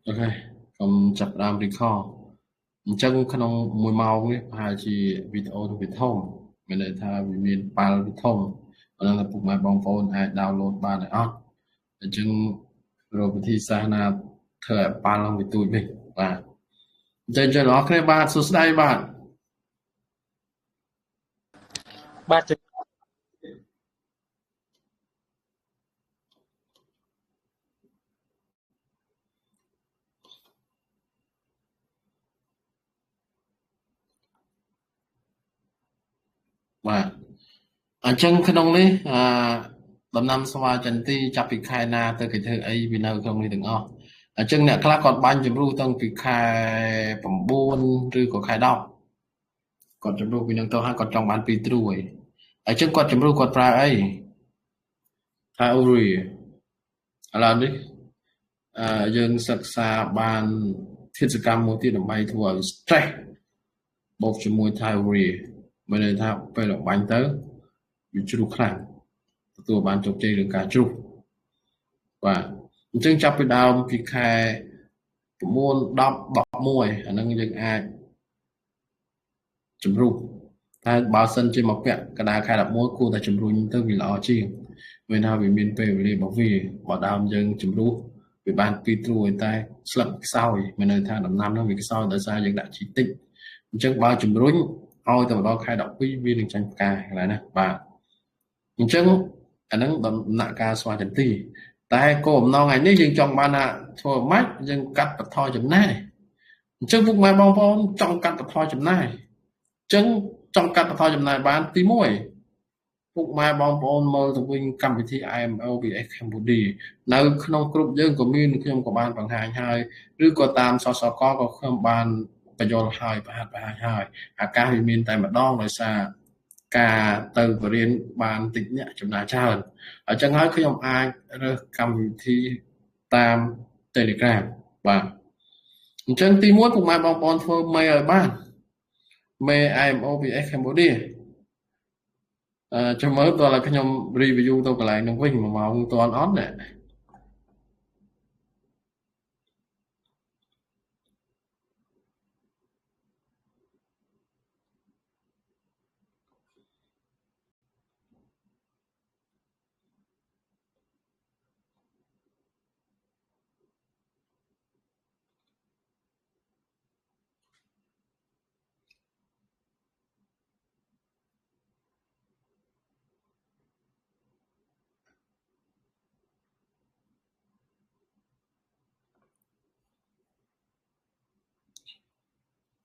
OK កុំចាប់ដើម record អញ្ចឹងក្នុង1ម៉ោងនេះប្រហែលជាវីដេអូនឹងវាធំមានន័យថាវាមានប៉ាល់វាធំប៉ុន្តែពុកម៉ែបងប្អូនអាច download បានទេអត់អញ្ចឹងរកវិធីសាស្ត្រណាធ្វើឲ្យប៉ាល់នឹងវាទូចវិញបាទអញ្ចឹងជួយដល់គ្នាបាទសួស្តីបាទបាទ បាទអញ្ចឹងក្នុងនេះអឺដំណាំស្វាចន្ទីចាប់ពីខែណាទៅគេធ្វើអីវានៅក្នុងនេះទាំងអស់អញ្ចឹងអ្នកខ្លះគាត់បាញ់ជំរុះតាំងពីខែ9ឬក៏ខែ10គាត់ជំរុះពីនឹងទៅហើយគាត់ចង់បាន2ត្រួយអញ្ចឹងគាត់ជំរុះគាត់ប្រើអីថាអូរីឥឡូវនេះអឺយើងសិក្សាបានធាតុសកម្មមួយទៀតដើម្បីធ្វើឲ្យ stress បូកជាមួយ thyroid មានន័យថាពេលเราបាញ់ទៅវាជ្រុះខ្លាំងទទួលបានជោគជ័យលើការជ្រុះបាទអញ្ចឹងចាប់ពីដើមពីខែ9 10 11អាហ្នឹងយើងអាចជំរុះតែបើសិនជាមកពាក់កណ្ដាលខែ11គួរតែជំរុញទៅវាល្អជាងមានថាវាមានពេលវេលារបស់វាបើដើមយើងជំរុះវាបាន2ត្រួយតែស្លឹកខ្សោយមានន័យថាដំណាំហ្នឹងវាខ្សោយដោយសារយើងដាក់ជីតិចអញ្ចឹងបើជំរុញឲ្យទៅដល់ខែ12វានឹងចាញ់ផ្កាកន្លែងណាបាទអញ្ចឹងអាហ្នឹងដំណាក់កាលស្វាចន្ទីតែគោលបំណងថ្ងៃនេះយើងចង់បានថាធ្វើម៉េចយើងកាត់បន្ថយចំណាយអញ្ចឹងពុកម៉ែបងប្អូនចង់កាត់បន្ថយចំណាយអញ្ចឹងចង់កាត់បន្ថយចំណាយបានទី1ពុកម៉ែបងប្អូនមើលទៅវិញកម្មវិធី IMOVS Cambodia នៅក្នុងក្រុមយើងក៏មានខ្ញុំក៏បានបង្ហាញហើយឬក៏តាមសសកក៏ខ្ញុំបានបញ្យល់ហើយប្រហាត់ប្រហែលហើយឱកាសវាមានតែម្ដងដោយសារការទៅបរៀនបានតិចអ្នកចំណាយច្រើនអញ្ចឹងហើយខ្ញុំអាចរើសកម្មវិធីតាម Telegram បាទអញ្ចឹងទី1ពុកម៉ែបងប្អូនធ្វើមេឲ្យបានមេ IMOVS Cambodia អឺចាំមើលតើខ្ញុំ review ទៅកន្លែងនឹងវិញ1ម៉ោងតាន់អត់ណា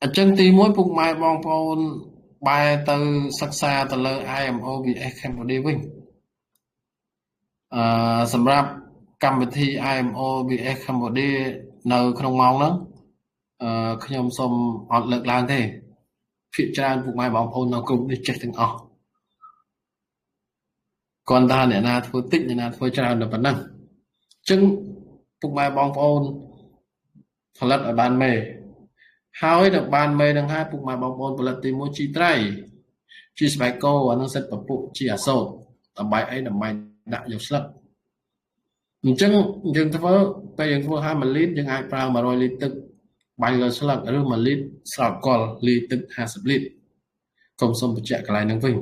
អញ្ចឹងទី1ពុកម៉ែបងប្អូនបែរទៅសិក្សាទៅលើ IMOVS Cambodia វិញអឺសម្រាប់កម្មវិធី IMOVS Cambodia នៅក្នុងម៉ោងហ្នឹងអឺខ្ញុំសូមអត់លើកឡើងទេភាគច្រើនពុកម៉ែបងប្អូននៅក្រុមនេះចេះទាំងអស់គ្រាន់តែអ្នកណាធ្វើតិចអ្នកណាធ្វើច្រើនតែប៉ុណ្ណឹងអញ្ចឹងពុកម៉ែបងប្អូនផលិតឲ្យបានមេហើយដល់បានមេនឹងហើយពុកម៉ែបងប្អូនផលិតទី1ជីត្រីជីស្បែកគោអានឹងសិតពពុះជីអាសូតដើម្បីអីដើម្បីដាក់យកស្លឹកអញ្ចឹងយើងធ្វើពេលយើងធ្វើហើយ1លីត្រយើងអាចប្រើ100លីត្រទឹកបាញ់លើស្លឹកឬ1លីត្រស្រោបកលលីទឹក50លីត្រកុំសុំបញ្ជាក់កន្លែងហ្នឹងវិញ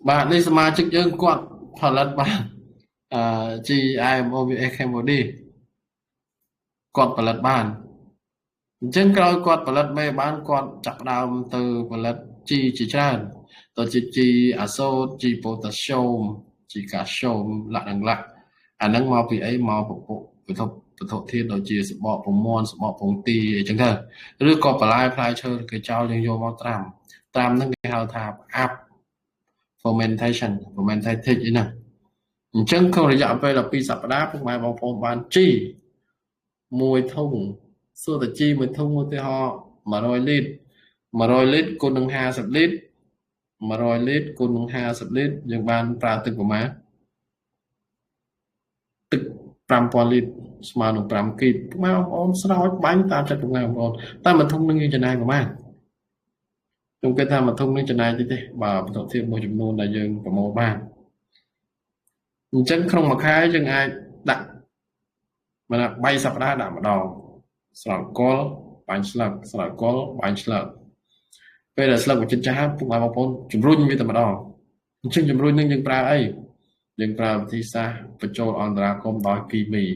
បាទនេះសមាជិកយើងគាត់ផលិតបានអឺ GIMOVS Cambodia គាត់ផលិតបានអញ្ចឹងក្រោយគាត់ផលិតមេបានគាត់ចាប់ផ្ដើមទៅផលិតជីជាច្រើនទៅជាជីអាសូតជីប៉ូតាស្យូមជីកាស្យូមលក្ខណៈអាហ្នឹងមកពីអីមកពពុះវត្ថុធាតុដូចជាសបកពងមាន់សបកពងទាអញ្ចឹងទៅឬក៏បន្លែផ្លែឈើគេចោលយើងយកមកត្រាំត្រាំហ្នឹងគេហៅថាអាប់ fermentation fermented អីហ្នឹងអញ្ចឹងក្នុងរយៈពេល12សប្តាហ៍ពុកម៉ែបងប្អូនបានជីមួយធុងសួរតែជីមួយធុងឧទាហរណ៍100លីត្រ100លីត្រគុណនឹង50លីត្រ100លីត្រគុណនឹង50លីត្រយើងបានប្រើទឹកប្រមាណទឹក5000លីត្រ ស្មើនឹង5គីបពុកម៉ែបងប្អូនស្រោចបាញ់តាមចិត្តពុកម៉ែបងប្អូនតែមួយធុងនឹងយើងចំណាយប្រហែលខ្ញុំគិតថាមួយធុងនឹងចំណាយតិចទេបើបន្ទាប់ធៀបមួយចំនួនដែលយើងប្រមូលបានអញ្ចឹងក្នុងមួយខែយើងអាចដាក់មិនថា3សប្តាហ៍ដាក់ម្ដងស្រោចគល់បាញ់ស្លឹកស្រោចគល់បាញ់ស្លឹកពេលដែលស្លឹកវាជិតចាស់ពុកម៉ែបងប្អូនជំរុញវាតែម្ដងអញ្ចឹងជំរុញនឹងយើងប្រើអីយើងប្រើវិធីសាស្ត្របញ្ចូលអន្តរាគមន៍ដោយគីមី10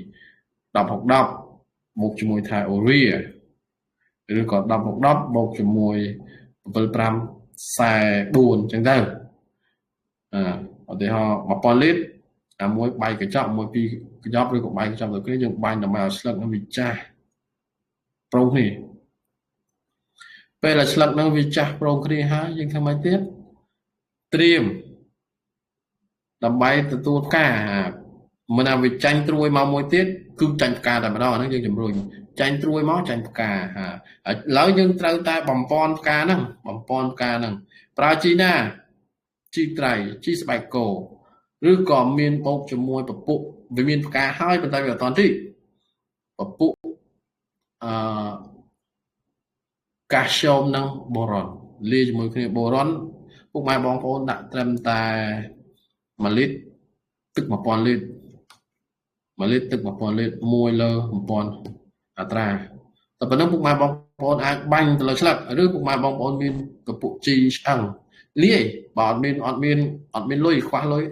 6 10បូកជាមួយថាអូរីឬក៏10 6 10បូកជាមួយ7 5 44អញ្ចឹងទៅឧទាហរណ៍1000លីត្រអាមួយបាយកញ្ចប់មួយពីរកញ្ចប់ឬក៏បាយកញ្ចប់ទៅគ្នាយើងបាញ់ដើម្បីឲ្យស្លឹកនឹងវាចាស់ប្រងគ្នាពេលដែលស្លឹកនឹងវាចាស់ប្រងគ្នាហើយយើងធ្វើម៉េចទៀតត្រៀមដើម្បីទទួលផ្កាមិនថាវាចាញ់ត្រួយមកមួយទៀតគឺចាញ់ផ្កាតែម្ដងអាហ្នឹងយើងជំរុញចាញ់ត្រួយមកចាញ់ផ្កាឥឡូវយើងត្រូវតែបំពន់ផ្កាហ្នឹងបំពន់ផ្កាហ្នឹងប្រើជីណាជីត្រីជីស្បែកគោឬក៏មានបូកជាមួយពពុះវាមានផ្កាហើយប៉ុន្តែវាអត់តាន់ទេពពុះអឺកាល់ស្យូមនិងបូរ៉ុនលាយជាមួយគ្នាបូរ៉ុនពុកម៉ែបងប្អូនដាក់ត្រឹមតែ1លីត្រទឹក1000លីត្រ1លីត្រទឹក1000លីត្រ1លើ1000អត្រាតែប៉ុណ្ណឹងពុកម៉ែបងប្អូនអាចបាញ់ទៅលើស្លឹកឬពុកម៉ែបងប្អូនមានពពុះជីឆ្អឹងលាយបើអត់មានលុយខ្វះលុយ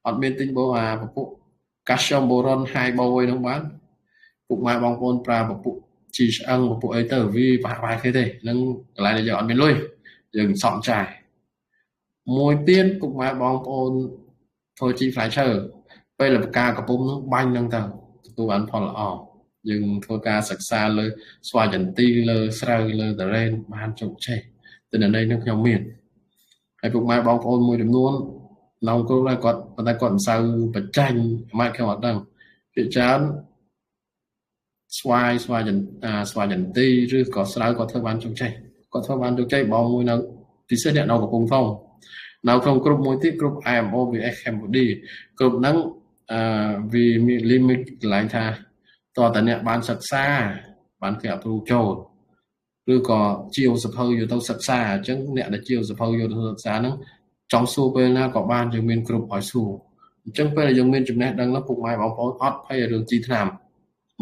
អត់មានទិញបូអាពពុះកាល់ស្យូមបូរ៉ុនហាយបូអីនោះបានពុកម៉ែបងប្អូនប្រើពពុះជីឆ្អឹងពពុះអីទៅវាប្រហាក់ប្រហែលគ្នាទេនឹងកន្លែងដែលយើងអត់មានលុយយើងសក់ចាយមួយទៀតពុកម៉ែបងប្អូនធ្វើជីផ្លែឈើពេលលផ្កាកំពុងនោះបាញ់ហ្នឹងទៅទទួលបានផលល្អយើងធ្វើការសិក្សាលើស្វាយចន្ទីលើស្រូវលើតារ៉េនបានជោគជ័យទិន្នន័យនឹងខ្ញុំមានហើយពុកម៉ែបងប្អូនមួយចំនួនឡងគ្រូដែរគាត់ប៉ុន្តែគាត់មិនសូវបញ្ចាញ់ម៉ែខ្ញុំអត់ដឹងភាគច្រើនស្វាយចន្ទីឬក៏ស្រូវគាត់ធ្វើបានជោគជ័យគាត់ធ្វើបានជោគជ័យបងមួយនៅពិសេសអ្នកនៅកំពង់ធំនៅក្នុងក្រុមមួយទៀតក្រុម IMO VS Cambodia ក្រុមហ្នឹងវាមាន limit កន្លែងថាតើតើអ្នកបានសិក្សាបានគេ approve ចូលឬក៏ជាវសភៅយកទៅសិក្សាអញ្ចឹងអ្នកដែលជាវសភៅយកទៅសិក្សាហ្នឹងចង់សួរពេលណាក៏បានយើងមានគ្រប់ឲ្យសួរអញ្ចឹងពេលដែលយើងមានចំណេះដឹងនោះពុកម៉ែបងប្អូនអត់ភ័យរឿងជីថ្នាំ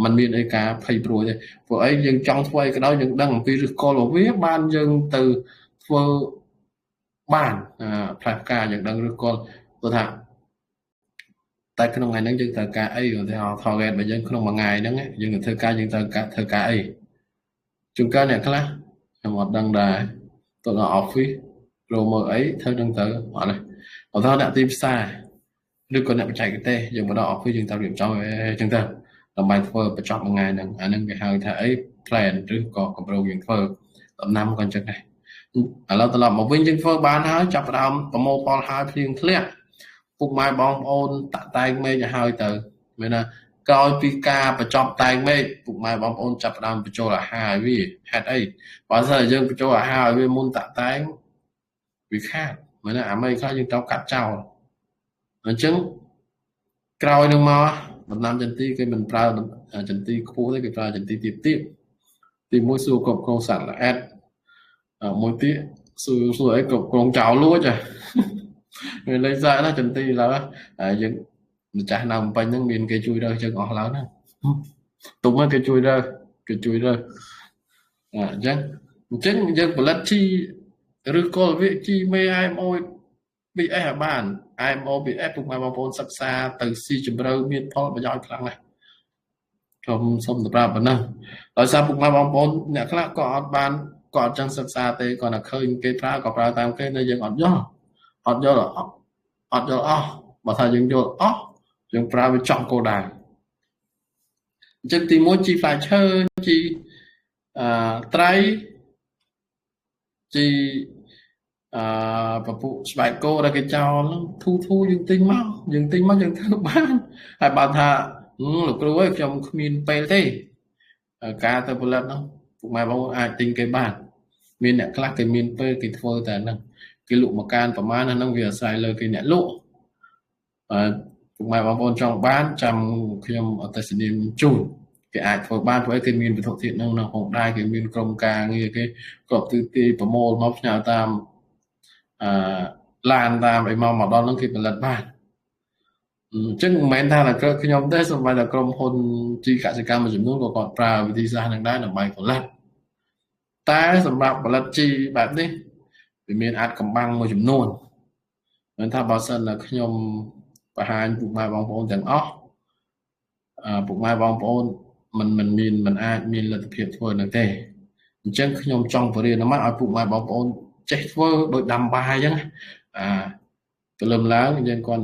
มันមានអីការភ័យព្រួយទេព្រោះអីយើងចង់ធ្វើអីក៏ដោយយើងដឹងអំពីឫសគល់របស់វាបានយើងទៅធ្វើបានផ្លែផ្កាយើងដឹងឫសគល់ព្រោះថាតែក្នុងថ្ងៃហ្នឹងយើងត្រូវការអីឧទាហរណ៍ target របស់យើងក្នុងមួយថ្ងៃហ្នឹងយើងទៅធ្វើការយើងត្រូវការធ្វើការអីជួនកាលអ្នកខ្លះខ្ញុំអត់ដឹងដែរទៅដល់ office រកមើលអីធ្វើនឹងទៅអត់ទេឧទាហរណ៍អ្នកទីផ្សារឬក៏អ្នកបច្ចេកទេសយើងមកដល់ office យើងត្រូវរៀបចំអីចឹងទៅដើម្បីធ្វើបញ្ចប់មួយថ្ងៃហ្នឹងអាហ្នឹងគេហៅថាអី plan ឬក៏គម្រោងយើងធ្វើដំណាំក៏អញ្ចឹងដែរឥឡូវត្រឡប់មកវិញយើងធ្វើបានហើយចាប់ផ្ដើមប្រមូលផលហើយភ្លៀងធ្លាក់ពុកម៉ែបងប្អូនតាក់តែងមេឃឲ្យហើយទៅមានថាក្រោយពីការបញ្ចប់តែងមេឃពុកម៉ែបងប្អូនចាប់ផ្ដើមបញ្ចូលអាហារឲ្យវាហេតុអីបើសិនជាយើងបញ្ចូលអាហារឲ្យវាមុនតាក់តែងវាខាតមែនទេអាមេឃខ្លះយើងត្រូវកាត់ចោលអញ្ចឹងក្រោយនឹងមកដំណាំចន្ទីគេមិនប្រើចន្ទីខ្ពស់ទេគេប្រើចន្ទីទាបទាបទីមួយសួរគ្រប់គ្រងសត្វល្អិតមួយទៀតសួរអីគ្រប់គ្រងចោលលួចវាលេងសាកណាចន្ទីឡើយយើងម្ចាស់នៅពេញហ្នឹងមានគេជួយរើសយើងអស់ឡើងហ្នឹងទុំហ្នឹងគេជួយរើសអញ្ចឹងយើងផលិតជីឬក៏វាជីមេ IMO BS ឲ្យបាន IMO BS ពុកម៉ែបងប្អូនសិក្សាទៅស៊ីជម្រៅមានផលប្រយោជន៍ខ្លាំងណាស់ខ្ញុំសូមប្រាប់ប៉ុណ្ណឹងដោយសារពុកម៉ែបងប្អូនអ្នកខ្លះក៏អត់បានក៏អត់ចង់សិក្សាទេគាត់តែឃើញគេប្រើក៏ប្រើតាមគេតែយើងអត់យល់អត់យល់អស់បើថាយើងយល់អស់យើងប្រើវាចំគោលដៅអញ្ចឹងទី1ជីផ្លែឈើជីត្រីជីពពុះស្បែកគោដែលគេចោលហ្នឹងធូយើងទិញមកយើងធ្វើបានហើយបើថាលោកគ្រូអើយខ្ញុំគ្មានពេលទេការទៅផលិតហ្នឹងពុកម៉ែបងអាចទិញគេបានមានអ្នកខ្លះគេមានពេលគេធ្វើតែហ្នឹងគេលក់មកកានប្រមាណហ្នឹងវាអាស្រ័យលើគេអ្នកលក់ ពុកម៉ែបងប្អូនចង់បានចាំខ្ញុំអត្តសញ្ញាណជូនគេអាចធ្វើបានព្រោះគេមានវត្ថុធាតុនឹងនៅក្នុងដែរគេមានក្រុមការងារគេគ្រប់ទិសទីប្រមូលមកផ្ញើតាមអឺឡានតាមអីមកមកដល់ហ្នឹងគេផលិតបានអញ្ចឹងមិនមែនថាតែខ្ញុំទេសូម្បីតែក្រុមហ៊ុនជីកសិកម្មមួយចំនួនក៏គាត់ប្រើវិធីសាស្ត្រហ្នឹងដែរដើម្បីផលិតតែសម្រាប់ផលិតជីបែបនេះវាមានអាចកំបាំងមួយចំនួនមិនថាបើសិនតែខ្ញុំបង្ហាញពុកម៉ែបងប្អូនទាំងអស់ពុកម៉ែបងប្អូនមិនមិនមានមិនអាចមានលទ្ធភាពធ្វើនឹងទេអញ្ចឹងខ្ញុំចង់បរៀនមកឲ្យពុកម៉ែបងប្អូនចេះធ្វើដោយដាំបាយអញ្ចឹងអាព្រលឹមឡើងយើងគាត់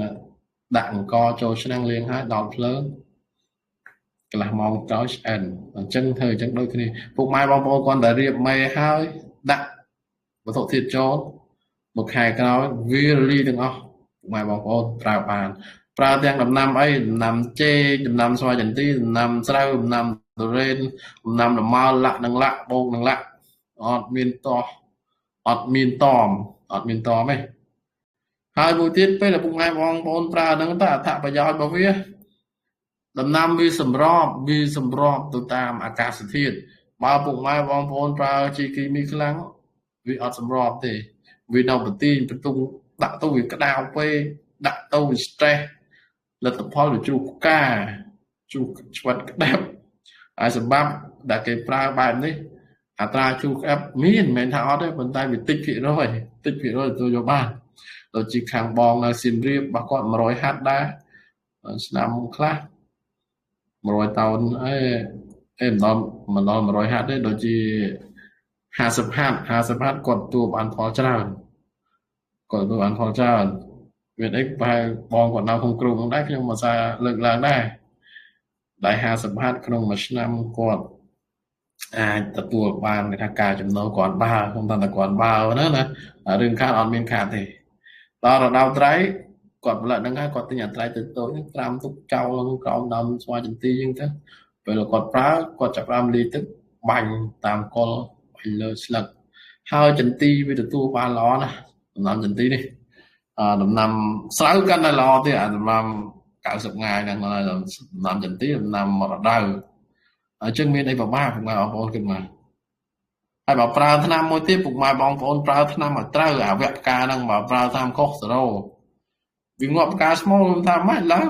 ដាក់អង្គចូលឆ្នាំងលាងហើយដល់ភ្លើងកន្លះម៉ោងក្រោយឆ្អិនអញ្ចឹងធ្វើអញ្ចឹងដូចគ្នាពុកម៉ែបងប្អូនគាត់តែរៀបមេហើយដាក់វត្ថុធាតុចូលមួយខែក្រោយវារលីទាំងអស់ពុកម៉ែបងប្អូនប្រើបានប្រើទាំងដំណាំអីដំណាំចេកដំណាំស្វាយចន្ទីដំណាំស្រូវដំណាំទុរេនដំណាំលម៉ើលាក់និងលាក់បូកនិងលាក់អត់មានតោះអត់មានតមអត់មានតមទេហើយមួយទៀតពេលដែលពុកម៉ែបងប្អូនប្រើហ្នឹងតើអត្ថប្រយោជន៍របស់វាដំណាំវាសម្របទៅតាមអាកាសធាតុបើពុកម៉ែបងប្អូនប្រើជីគីមីខ្លាំងវាអត់សម្របទេវានៅបន្ទាញបន្ទុងដាក់ទៅវាក្តៅពេកដាក់ទៅវា stress លទ្ធផលវាជ្រុះផ្កាជ្រុះឆ្វិតក្តាប់ហើយសម្រាប់ដែលគេប្រើបែបនេះអត្រាជ្រុះក្តាប់មានមិនមែនថាអត់ទេប៉ុន្តែវាតិចភាគរយតិចភាគរយទទួលយកបានដូចជាខាងបងនៅសៀមរាបរបស់គាត់100ហាត់ដែរឆ្នាំខ្លះ100តោនអេអេមិនដល់100ហាត់ទេដូចជា50ហាត់50ហាត់គាត់ទទួលបានផលច្រើនគាត់ទទួលបានផលច្រើនមានអីប្រហែលបងគាត់នៅក្នុងក្រុមហ្នឹងដែរខ្ញុំមកសារលើកឡើងដែរដែល50ហាត់ក្នុងមួយឆ្នាំគាត់អាចទទួលបានគេថាការចំណូលគាត់បើខ្ញុំថាតែគាត់បើណាណារឿងខាតអត់មានខាតទេដល់រដូវត្រីគាត់ផលិតហ្នឹងហើយគាត់ទិញអាត្រីតូចៗហ្នឹងត្រាំទុកចោលក្នុងក្រោមដើមស្វាយចន្ទីអញ្ចឹងទៅពេលគាត់ប្រើគាត់ចាប់ផ្ដើមលាយទឹកបាញ់តាមកុលបាញ់លើស្លឹកហើយចន្ទីវាទទួលបានល្អណាស់ដំណាំចន្ទីនេះដំណាំស្រូវកាន់តែល្អទៀតអាដំណាំ90ថ្ងៃហ្នឹងដំណាំចន្ទីដំណាំរដូវអញ្ចឹងមានអីពិបាកពុកម៉ែបងប្អូនគិតមកហើយបើប្រើថ្នាំមួយទៀតពុកម៉ែបងប្អូនប្រើថ្នាំឲ្យត្រូវអាវគ្គផ្កាហ្នឹងបើប្រើថ្នាំខុស0វាងាប់ផ្កាស្មូលថាម៉េចឡើយ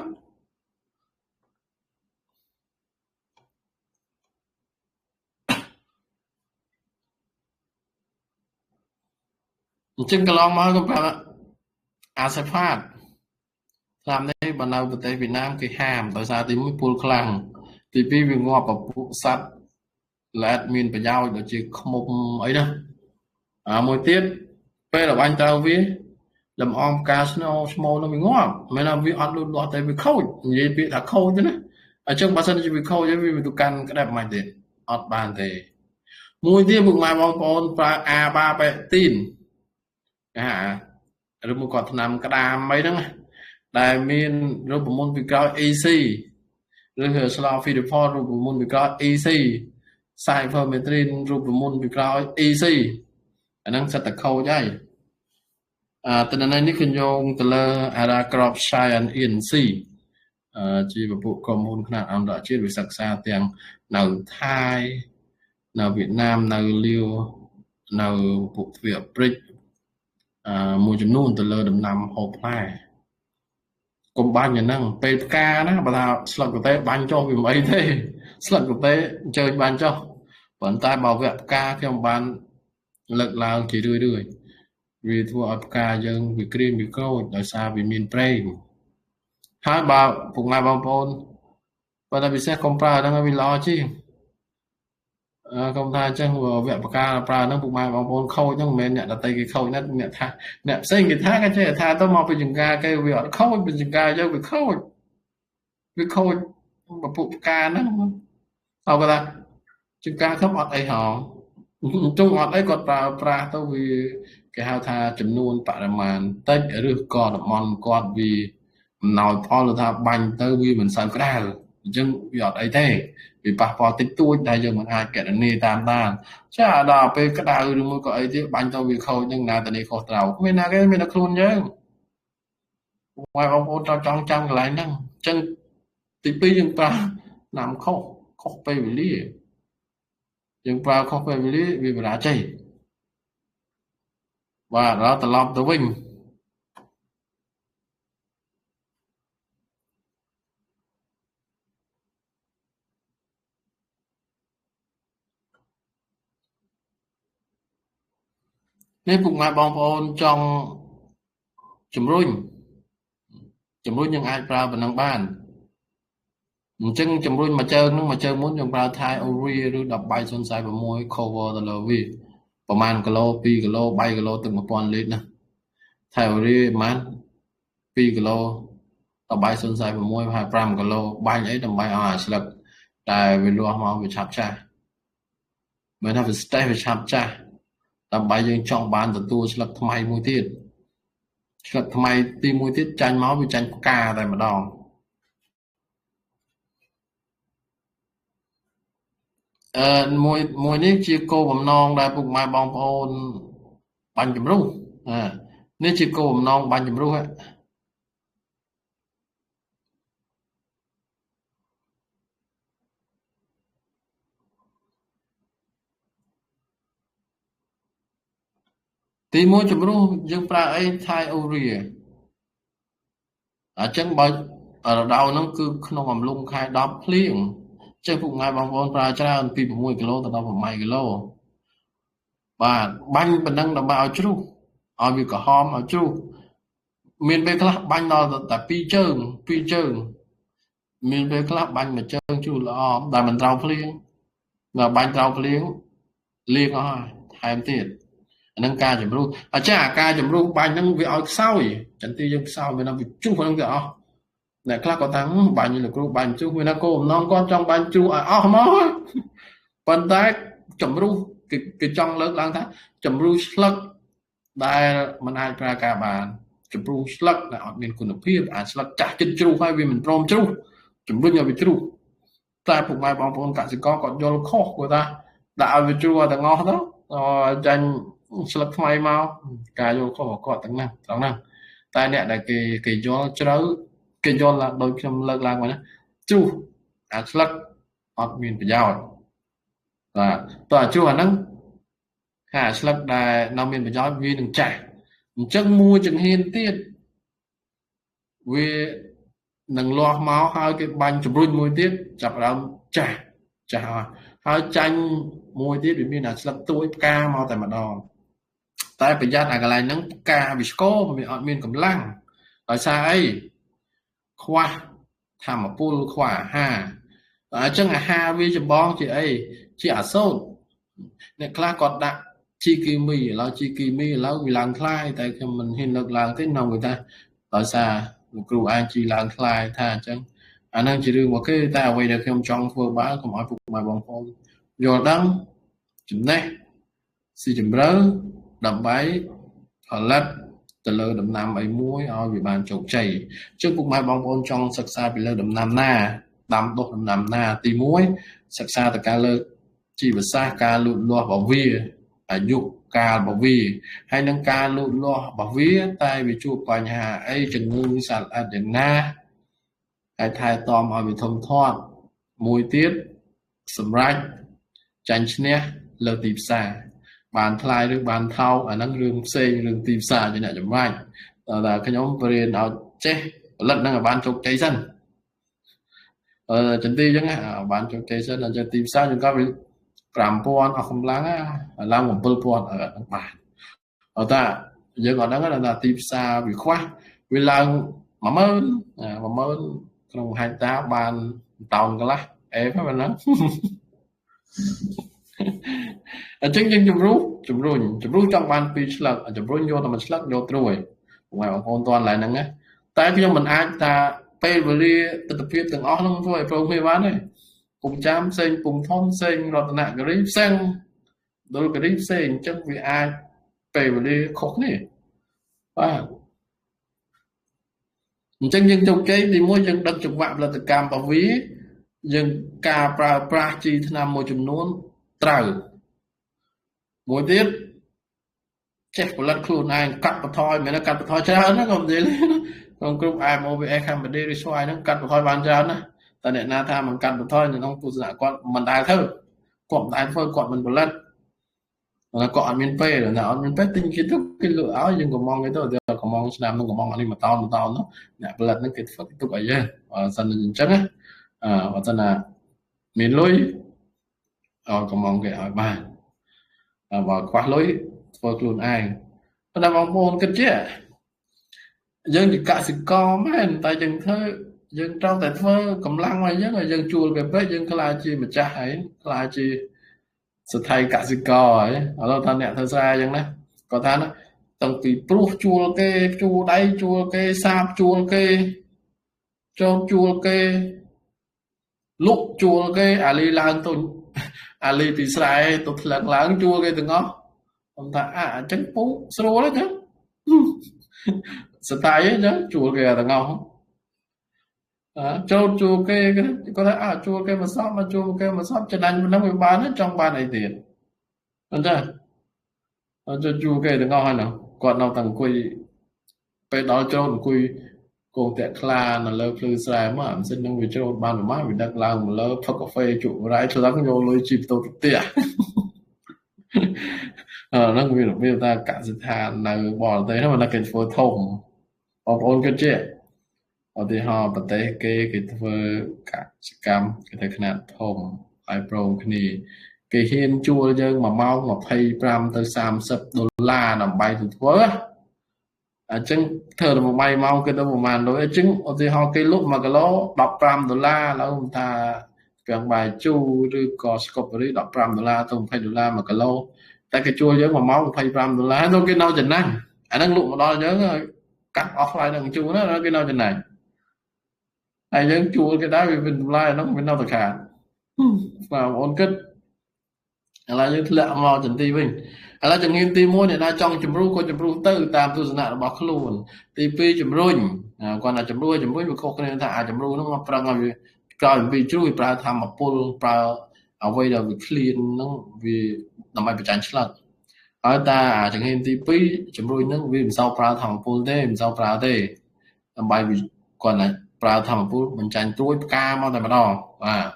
អញ្ចឹងកន្លងមកខ្ញុំប្រាប់អាសេផាតថ្នាំនេះបើនៅប្រទេសវៀតណាមគេហាមដោយសារទី1ពុលខ្លាំងទី2វាងាប់ពពួកសត្វល្អិតមានប្រយោជន៍ដូចជាខ្មុំអីណាអាមួយទៀតពេលរបាញ់ត្រូវវាលំអងផ្កាស្នោស្មូលនឹងវាងាប់មិនថាវាអត់លូតលាស់តែវាខូចនិយាយពាក្យថាខូចទេណាអញ្ចឹងបើសិនជាវាខូចហើយវាទៅកាន់ក្តាប់មិនទេអត់បានទេមួយទៀតពុកម៉ែបងប្អូនប្រើអាបាប៉េទីនអាឬមួយក៏ថ្នាំក្តាមអីហ្នឹងដែលមានរូបមន្តពីក្រោយ AC ឬ Slofidipol រូបមន្តពីក្រោយ AC Cypermethrin រូបមន្តពីក្រោយ AC អាហ្នឹងសិតតែខូចហើយតនន័យនេះគឺយោងទៅលើ Aracrop Science ENC ជាពពួកក្រុមហ៊ុនខ្នាតអន្តរជាតិវាសិក្សាទាំងនៅថៃនៅវៀតណាមនៅលាវនៅពួកទ្វីបអាហ្វ្រិកមួយចំនួនទៅលើដំណាំហូបផ្លែកុំបាញ់អាហ្នឹងពេលផ្កាណាបើថាស្លឹកកតេបាញ់ចុះវាមិនអីទេស្លឹកកតេអញ្ជើញបាញ់ចុះប៉ុន្តែបើវគ្គផ្កាខ្ញុំបានលើកឡើងជារឿយរឿយវាធ្វើឲ្យផ្កាយើងវាក្រៀមវាក្រូចដោយសារវាមានប្រេងហើយបើពុកម៉ែបងប្អូនបើតែពិសេសកុំប្រើហ្នឹងឲ្យវាល្អជាងកុំថាអញ្ចឹងវគ្គផ្កាប្រើហ្នឹងពុកម៉ែបងប្អូនខូចហ្នឹងមិនមែនអ្នកដតីគេខូចណាអ្នកថាអ្នកផ្សេងគេថាគេចេះថាទៅមកពីចង្ការគេវាអត់ខូចពីចង្ការយើងវាខូចវាខូចពពួកផ្កាហ្នឹងហើយគាត់ថាចង្ការខ្ញុំអត់អីហងជុំអត់អីគាត់ប្រើប្រាស់ទៅវាគេហៅថាចំនួនបរិមាណតិចឬក៏តំបន់គាត់វាអំណោយផលឬថាបាញ់ទៅវាមិនសូវក្តៅអញ្ចឹងវាអត់អីទេវាប៉ះពាល់តិចតួចដែលយើងមិនអាចកណនាតាមដានចាដល់ពេលក្តៅឬមួយក៏អីទៀតបាញ់ទៅវាខូចនឹងណាតនេះខុសត្រូវគ្មានណាគេមានតែខ្លួនយើង បងប្អូនត្រូវចង់ចាំកន្លែងហ្នឹងអញ្ចឹងទី2យើងប្រើថ្នាំខុសខុសពេលវេលាយើងប្រើខុសពេលវេលាវាបរាជ័យបាទដល់ត្រឡប់ទៅវិញនេះពុកម៉ែបងប្អូនចង់ជំរុញយើងអាចប្រើប៉ុណ្ណឹងបានអញ្ចឹងជំរុញមួយជើងហ្នឹងមួយជើងមុនយើងប្រើថៃអូរីឬ13.046 cover ទៅលើវាប្រហែលគីឡូ2គីឡូ3គីឡូទឹក1000លីត្រណាថៃអូរីប្រហែល2គីឡូ13.046ហើយ5គីឡូបាញ់អីដើម្បីឲ្យអាស្លឹកតែវាលាស់មកវាឆាប់ចាស់មិនថាវាស្តេះវាឆាប់ចាស់ដើម្បីយើងចង់បានទទួលស្លឹកថ្មីមួយទៀតស្លឹកថ្មីទីមួយទៀតចាញ់មកវាចាញ់ផ្កាតែម្ដងមួយនេះជាគោលបំណងដែលពុកម៉ែបងប្អូនបាញ់ជំរុះនេះជាគោលបំណងបាញ់ជំរុះទីមួយជំរុះយើងប្រើអីថៃអូរីអញ្ចឹងបើរដូវហ្នឹងគឺក្នុងអំឡុងខែ10ភ្លៀងចេះពុកម៉ែបងប្អូនប្រើច្រើនពី6គីឡូទៅដល់8គីឡូបាទបាញ់ប៉ុណ្ណឹងដើម្បីឲ្យជ្រុះឲ្យវាក្រហមឲ្យជ្រុះមានពេលខ្លះបាញ់ដល់តែ2ជើង2ជើងមានពេលខ្លះបាញ់មួយជើងជ្រុះល្អតែមិនត្រូវភ្លៀងដល់បាញ់ត្រូវភ្លៀងលាងអស់ហើយថែមទៀតអានឹងការជំរុះអញ្ចឹងអាការជំរុះបាញ់ហ្នឹងវាឲ្យខ្សោយចន្ទីយើងខ្សោយវានឹងវាជ្រុះហ្នឹងទៅអស់អ្នកខ្លះក៏ថាបាញ់លោកគ្រូបាញ់ជ្រុះវាណាគោបំណងគាត់ចង់បាញ់ជ្រុះឲ្យអស់មកប៉ុន្តែជំរុះគេចង់លើកឡើងថាជំរុះស្លឹកដែលមិនអាចប្រើការបានជំរុះស្លឹកដែលអត់មានគុណភាពអាចស្លឹកចាស់ចិត្តជ្រុះហើយវាមិនព្រមជ្រុះជំរុញឲ្យវាជ្រុះតែពុកម៉ែបងប្អូនកសិករគាត់យល់ខុសគាត់ថាដាក់ឲ្យវាជ្រុះឲ្យទាំងអស់ទៅចាញ់ស្លឹកថ្មីមកការយល់ខុសរបស់គាត់ទាំងហ្នឹងត្រង់ហ្នឹងតែអ្នកដែលគេយល់ជ្រៅគេយល់ឡើងដូចខ្ញុំលើកឡើងមកណាជ្រុះអាស្លឹកអត់មានប្រយោជន៍បាទតើអាជ្រុះអាហ្នឹងថាអាស្លឹកដែលនៅមានប្រយោជន៍វានឹងចាស់អញ្ចឹងមួយជំហានទៀតវានឹងលាស់មកហើយគេបាញ់ជំរុញមួយទៀតចាប់ដើមចាស់ចាស់ហើយចាញ់មួយទៀតវាមានអាស្លឹកទួយផ្កាមកតែម្ដងតែប្រយ័ត្នអាកន្លែងហ្នឹងផ្កាវាស្គមវាអត់មានកម្លាំងដោយសារអីខ្វះធម្មពលខ្វះអាហារអញ្ចឹងអាហារវាចម្បងជាអីជាអាសូតអ្នកខ្លះគាត់ដាក់ជីគីមីឥឡូវជីគីមីឥឡូវវាឡើងថ្លៃតែខ្ញុំមិនហ៊ានលើកឡើងទេក្នុងគេថាដោយសារលោកគ្រូឯងជីឡើងថ្លៃថាអញ្ចឹងអាហ្នឹងជារឿងរបស់គេតែអ្វីដែលខ្ញុំចង់ធ្វើបានកុំឲ្យពុកម៉ែបងប្អូនយល់ដឹងចំណេះស៊ីជម្រៅដើម្បីផលិតទៅលើដំណាំអីមួយឲ្យវាបានជោគជ័យអញ្ចឹងពុកម៉ែបងប្អូនចង់សិក្សាពីលើដំណាំណាដាំដុះដំណាំណាទី1សិក្សាទៅការលើជីវសាស្ត្រការលូតលាស់របស់វាអាយុកាលរបស់វាហើយនឹងការលូតលាស់របស់វាតែវាជួបបញ្ហាអីជំងឺសត្វល្អិតយ៉ាងណាហើយថែទាំឲ្យវាធំធាត់មួយទៀតសម្រាប់ចាញ់ឈ្នះលើទីផ្សារបានថ្លៃឬបានថោកអាហ្នឹងរឿងផ្សេងរឿងទីផ្សារជាអ្នកចម្បាច់តែខ្ញុំបរៀនឲ្យចេះផលិតហ្នឹងឲ្យបានជោគជ័យសិនចន្ទីអញ្ចឹងបានជោគជ័យសិនអញ្ចឹងទីផ្សារយើងក៏5000អស់កម្លាំងឡើង7000ហ្នឹងបានអត់តាយើងអត់ដឹងថាទីផ្សារវាខ្វះវាឡើង10000ក្នុងហិកតាបានតោនកន្លះអេប៉ុណ្ណឹងអញ្ចឹងយើងជំរុះជំរុញជំរុះចង់បាន2ស្លឹកជំរុញយកតែមួយស្លឹកយកត្រួយបងប្អូនតាន់ឡើយហ្នឹងណាតែខ្ញុំមិនអាចថាពេលវេលាទិដ្ឋភាពទាំងអស់ហ្នឹងធ្វើឲ្យព្រមគ្នាបានទេពងចាំផ្សេងពងធំផ្សេងរតនគិរីផ្សេងដុលគិរីផ្សេងអញ្ចឹងវាអាចពេលវេលាខុសគ្នាបាទអញ្ចឹងយើងជោគជ័យទីមួយយើងដឹកចង្វាក់ផលិតកម្មរបស់វាយើងការប្រើប្រាស់ជីថ្នាំមួយចំនួនត្រូវមួយទៀតចេះផលិតខ្លួនឯងកាត់បន្ថយមិនមែនកាត់បន្ថយច្រើនណាក៏និយាយ ក្នុងក្រុម IMOBS Cambodia ឬស្វ័យហ្នឹងកាត់បន្ថយបានច្រើនណាស់តែអ្នកណាថាមិនកាត់បន្ថយនៅក្នុងទស្សនៈគាត់មិនដែលធ្វើគាត់មិនដែលធ្វើគាត់មិនផលិតគាត់អត់មានពេលណាអត់មានពេលទិញគេទៅគេលក់ឲ្យយើងកំងគេទៅកំងឆ្នាំនឹងកំងអានេះមួយតោនមួយតោននោះអ្នកផលិតហ្នឹងគេធ្វើទុកឲ្យយើងបើសិនអញ្ចឹងណាអឺបើសិនណាមានលុយឲ្យកំងគេឲ្យបានបើខ្វះលុយធ្វើខ្លួនឯងប៉ុន្តែបងប្អូនគិតជាយើងជាកសិករមែនតែយើងធ្វើយើងត្រូវតែធ្វើកម្លាំងមកយើងឲ្យយើងជួលគេពេកយើងខ្លាចជាម្ចាស់ហើយខ្លាចជាស្ថិកសិករហើយឥឡូវថាអ្នកធ្វើស្រែអញ្ចឹងណាគាត់ថាណាតាំងពីព្រោះជួលគេជួលដៃជួលគេសាបជួលគេចូលជួលគេលុកជួលគេអាលីឡើងទៅអាលីពីស្រែទៅថ្លឹងឡើងជួលគេទាំងអស់ខ្ញុំថាអាអញ្ចឹងពូស្រួលទេចឹងស្ថិអញ្ចឹងជួលគេទាំងអស់ចូលជួលគេគាត់ថាអាជួលគេមកសពមកជួលគេមកសពចំណេញប៉ុណ្ណឹងវាបានចង់បានអីទៀតអញ្ចឹងអត់ជួលគេទាំងអស់ហើយនោះគាត់នៅតែអង្គុយពេលដល់ចូលអង្គុយកងតាក់ខ្លានៅលើភ្លឺស្រែមកអាម៉ាស៊ីននឹងវាចូលបានប្រហែលវាដឹកឡើងមកលើផឹកកាហ្វេជក់រ៉ៃឆ្លឹងយកលុយជីបទៅផ្ទះអឺហ្នឹងវារបៀបថាកសិដ្ឋាននៅបរទេសហ្នឹងមិនគេធ្វើធំបងប្អូនគិតជាឧទាហរណ៍ប្រទេសគេគេធ្វើកសិកម្មគេធ្វើខ្នាតធំហើយព្រមគ្នាគេហ៊ានជួលយើង1ម៉ោង25ទៅ30ដុល្លារដើម្បីទៅធ្វើអញ្ចឹងធ្វើតែ1ម៉ោងគេទៅប្រហែលលុយអញ្ចឹងឧទាហរណ៍គេលក់1គីឡូ15ដុល្លារឥឡូវថាពាំងបាយជូរឬក៏ស្កូបរី15ដុល្លារទៅ20ដុល្លារ1គីឡូតែគេជួលយើង1ម៉ោង25ដុល្លារនោះគេនៅចំណេញអាហ្នឹងលក់មកដល់យើងកាត់អស់ថ្លៃនឹងជួលណាគេនៅចំណេញហើយយើងជួលគេដែរវាមានតម្លៃអាហ្នឹងវានៅតែខាតបាទបងប្អូនគិតឥឡូវយើងធ្លាក់មកចន្ទីវិញឥឡូវជំនាញទី1អ្នកណាចង់ជំរុះក៏ជំរុះទៅតាមទស្សនៈរបស់ខ្លួនទី2ជំរុញគាត់ថាជំរុះជំរុញវាខុសគ្នាថាអាជំរុះហ្នឹងមកប្រឹងឲ្យវាក្រោយពីជ្រុះវាប្រើធម្មពលប្រើអ្វីដែលវាឃ្លានហ្នឹងវាដើម្បីបញ្ចាញ់ឆ្លឹកហើយតាអាជំនាញទី2ជំរុញហ្នឹងវាមិនសូវប្រើធម្មពលទេមិនសូវប្រើទេដើម្បីវាគាត់ថាប្រើធម្មពលបញ្ចាញ់ត្រួយផ្កាមកតែម្ដងបាទ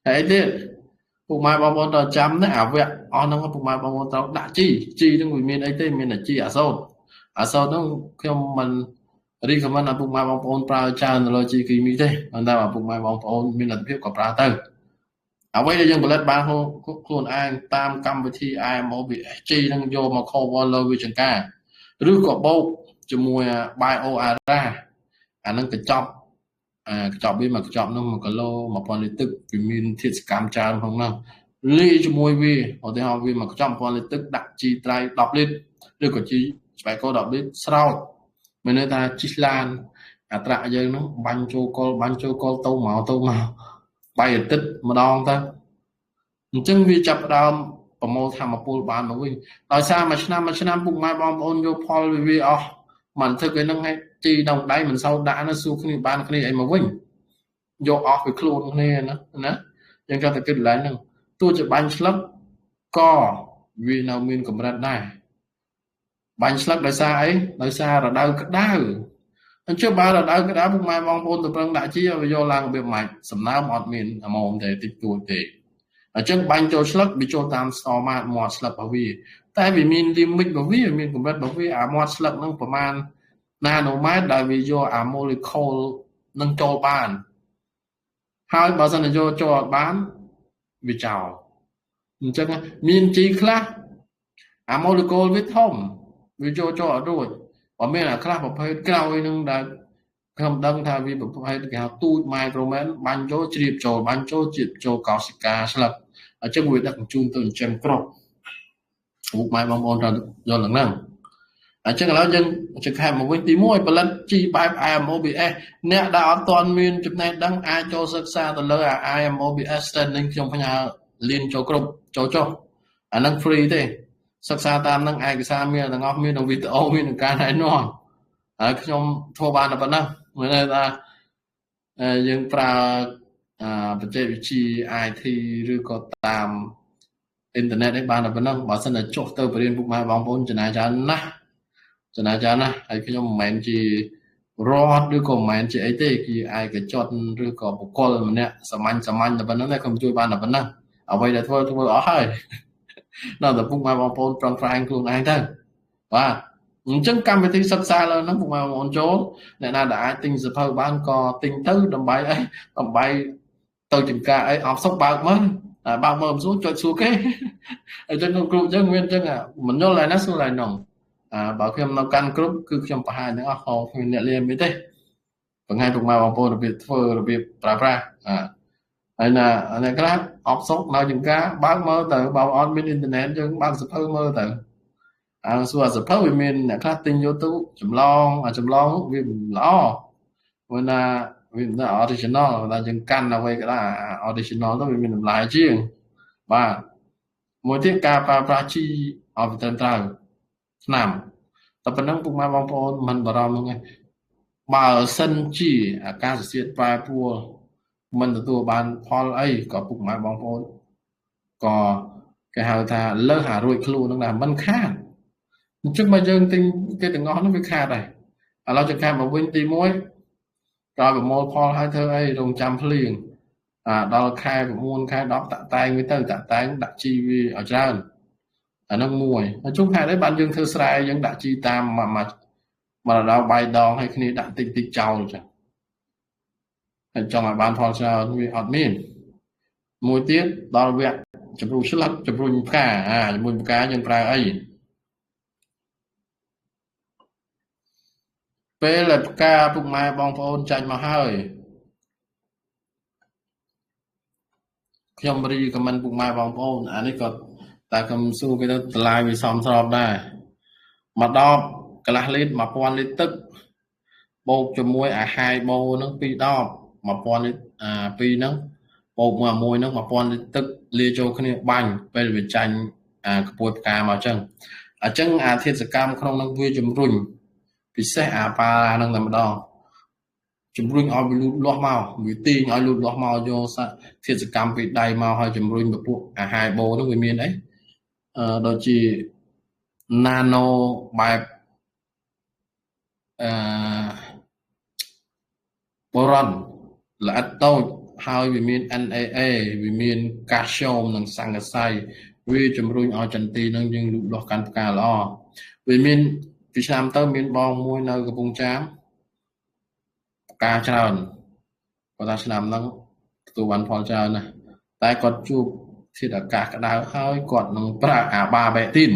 ហើយអីទៀតពុកម៉ែបងប្អូនត្រូវចាំណាអាវៈអស់ហ្នឹងពុកម៉ែបងប្អូនត្រូវដាក់ជីជីហ្នឹងវាមានអីទេមានតែជីអាសូតអាសូតហ្នឹងខ្ញុំមិន recommend ឲ្យពុកម៉ែបងប្អូនប្រើច្រើនទៅលើជីគីមីទេប៉ុន្តែបើពុកម៉ែបងប្អូនមានលទ្ធភាពក៏ប្រើទៅអ្វីដែលយើងផលិតបានខ្លួនឯងតាមកម្មវិធី IMOBS ជីហ្នឹងយកមក cover លើវាចង្ការឬក៏បូកជាមួយ Bio Ara អាហ្នឹងកញ្ចប់អាកញ្ចប់វាមកកញ្ចប់នោះ1គីឡូ1000លីត្រទឹកវាមានធាតុសកម្មច្រើនក្នុងនោះលាយជាមួយវាឧទាហរណ៍វាមកកញ្ចប់1000លីត្រទឹកដាក់ជីត្រៃ10លីត្រឬក៏ជីស្បែកគោ10លីត្រស្រោចមានន័យថាជីឡានអាត្រាក់យើងនោះបាញ់ចូលកុលបាញ់ចូលកុលទៅមកទៅមកបាយអាទិត្យម្ដងទៅអញ្ចឹងវាចាប់ផ្ដើមប្រមូលធម្មពលបានមកវិញដោយសារមួយឆ្នាំមួយឆ្នាំពុកម៉ែបងប្អូនយកផលវាអស់មិនធ្វើគេនឹងឲ្យជីក្នុងដៃមិនសូវដាក់ណាសួរគ្នាបានគ្នាអីមកវិញយកអស់ពីខ្លួនគ្នាណាណាយើងគាត់តែគិតឡើងហ្នឹងទោះជាបាញ់ឆ្លឹកក៏វានៅមានកម្រិតដែរបាញ់ឆ្លឹកដោយសារអីដោយសាររដូវក្តៅអញ្ចឹងបើរដូវក្តៅពុកម៉ែបងប្អូនទៅប្រឹងដាក់ជីឲ្យវាយកឡើងរបៀបម៉េចសំណើមអត់មានអមមទេតិចតួចទេអញ្ចឹងបាញ់ចូលឆ្លឹកវាចូលតាមស្តម៉ាតមាត់ឆ្លឹករបស់វាតែវាមាន limit របស់វាមានកម្រិតរបស់វាអាមាត់ឆ្លឹកហ្នឹងប្រមាណណាណូម៉ែត្រដែលវាយកអា molecule នឹងចូលបានហើយបើសិនជាយកចូលអត់បានវាចោលអញ្ចឹងមានជីខ្លះអា molecule វាធំវាចូលចូលអត់រួចបើមានអាខ្លះប្រភេទក្រោយនឹងដែលខ្ញុំដឹងថាវាប្រភេទគេហៅទូច microman បាញ់ចូលជ្រាបចូលបាញ់ចូលជ្រាបចូលកោសិកាស្លឹកអញ្ចឹងវាដឹកជញ្ជូនទៅចិញ្ចឹមគ្រប់ពុកម៉ែបងប្អូនត្រូវយល់ហ្នឹងអញ្ចឹងឥឡូវយើងចង្ខែមកវិញទី1ផលិតជីបែប IMOBS អ្នកដែលអត់ទាន់មានចំណេះដឹងអាចចូលសិក្សាទៅលើ IMOBS standing ខ្ញុំផ្ញើលៀនចូលគ្រប់ចូលចុះអាហ្នឹង free ទេសិក្សាតាមហ្នឹងឯកសារមានទាំងអស់មាននៅវីដេអូមាននឹងការណែនាំហើយខ្ញុំធ្វើបានតែប៉ុណ្ណឹងមានន័យថាយើងប្រើបច្ចេកវិទ្យា IT ឬក៏តាមអ៊ីនធឺណិតនេះបានតែប៉ុណ្ណឹងបើសិនតែចុះទៅបរៀនពុកម៉ែបងប្អូនចំណាយច្រើនណាស់ចំណាយច្រើនណាស់ហើយខ្ញុំមិនមែនជា រដ្ឋឬក៏មិនមែនជាអីទេគឺឯកជនឬក៏បុគ្គលម្នាក់សាមញ្ញសាមញ្ញតែប៉ុណ្្នឹងតែខ្ញុំជួយបានតែប៉ុណ្ណឹងអ្វីដែលធ្វើធ្វើអស់ហើយដល់តែពុកម៉ែបងប្អូនប្រឹងប្រែងខ្លួនឯងទៅបាទអញ្ចឹងកម្មវិធីសិក្សាលើហ្នឹងពុកម៉ែបងប្អូនចូលអ្នកណាដែលអាចទិញសភៅបានក៏ទិញទៅដើម្បីអីដើម្បីទៅចំការអីអបសុកបើកមើលបើកមើលមិនសួរចុចសួរគេអញ្ចឹងគ្រូអញ្ចឹងមានអញ្ចឹងមិនយល់ហើយណាសួរហើយនោះបើខ្ញុំនៅកាន់គ្រប់គឺខ្ញុំបង្ហាញទាំងអស់ខគ្មានអ្នកលៀមអីទេបង្ហាញពុកម៉ែបងប្អូនរបៀបធ្វើរបៀបប្រើប្រាស់ហើយណាអ្នកខ្លះអបសុកនៅចំការបើកមើលទៅបើអត់មានអ៊ីនធឺណិតយើងបើកសភៅមើលទៅអើសួរសភៅវាមានអ្នកខ្លះទិញយកទៅចម្លងអាចម្លងវាល្អព្រោះណាវាមិន original តែយើងកាន់អ្វីក៏ដោយ original ទៅវាមានតម្លៃជាងបាទមួយទៀតការប្រើប្រាស់ជីឲ្យវាត្រឹមត្រូវឆ្នាំតែប៉ុណ្ណឹងពុកម៉ែបងប្អូនមិនបារម្ភហ្នឹងឯងបើសិនជាអាកាសធាតុប្រែប្រួលមិនទទួលបានផលអីក៏ពុកម៉ែបងប្អូនក៏គេហៅថាលើសអារួចខ្លួនហ្នឹងដែរមិនខាតអញ្ចឹងបើយើងទិញគេទាំងអស់ហ្នឹងវាខាតដែរឥឡូវចង្កាមកវិញទី1ក្រោយប្រមូលផលហើយធ្វើអីរងចាំភ្លៀងដល់ខែ9ខែ10តាក់តែងវាទៅតាក់តែងដាក់ជីវាឲ្យច្រើនអាហ្នឹងមួយហើយជុំខែនេះបានយើងធ្វើស្រែយើងដាក់ជីតាមមួយរដូវបាយដងឲ្យគ្នាដាក់តិចតិចចោលចឹងហើយចង់ឲ្យបានផលច្រើនវាអត់មានមួយទៀតដល់វគ្គជំរុញស្លឹកជំរុញផ្កាជំរុញផ្កាយើងប្រើអីពេលដែលផ្កាពុកម៉ែបងប្អូនចាញ់មកហើយខ្ញុំរីកមិនពុកម៉ែបងប្អូនអានេះក៏តែខ្ញុំសួរគេទៅតម្លៃវាសមស្របដែរមួយដបកន្លះលីត្រ1000លីត្រទឹកបូកជាមួយអាហាយបូហ្នឹង2ដប1000លីត្រអា2ហ្នឹងបូកមួយហ្នឹង1000លីត្រទឹកលាចូលគ្នាបាញ់ពេលវាចាញ់អាក្ពួយផ្កាមកអញ្ចឹងអាធាតុសកម្មក្នុងហ្នឹងវាជំរុញពិសេសអាប៉ារ៉ាហ្នឹងតែម្ដងជំរុញឲ្យវាលូតលាស់មកវាទាញឲ្យលូតលាស់មកយកធាតុសកម្មពីដៃមកឲ្យជំរុញពពួកអាហាយបូហ្នឹងវាមានអីដូចជា nano បែបបូរ៉ុនល្អិតតូចហើយវាមាន NAA វាមានកាល់ស្យូមនិងសង្កសីវាជំរុញឲ្យចន្ទីនឹងយើងលូតលាស់កាន់ផ្កាល្អវាមានពីឆ្នាំទៅមានបងមួយនៅកំពង់ចាមផ្កាច្រើនគាត់ថាឆ្នាំហ្នឹងទទួលបានផលច្រើនណាស់តែគាត់ជួបធាតុអាកាសក្តៅហើយគាត់នឹងប្រើអាបាបេទីន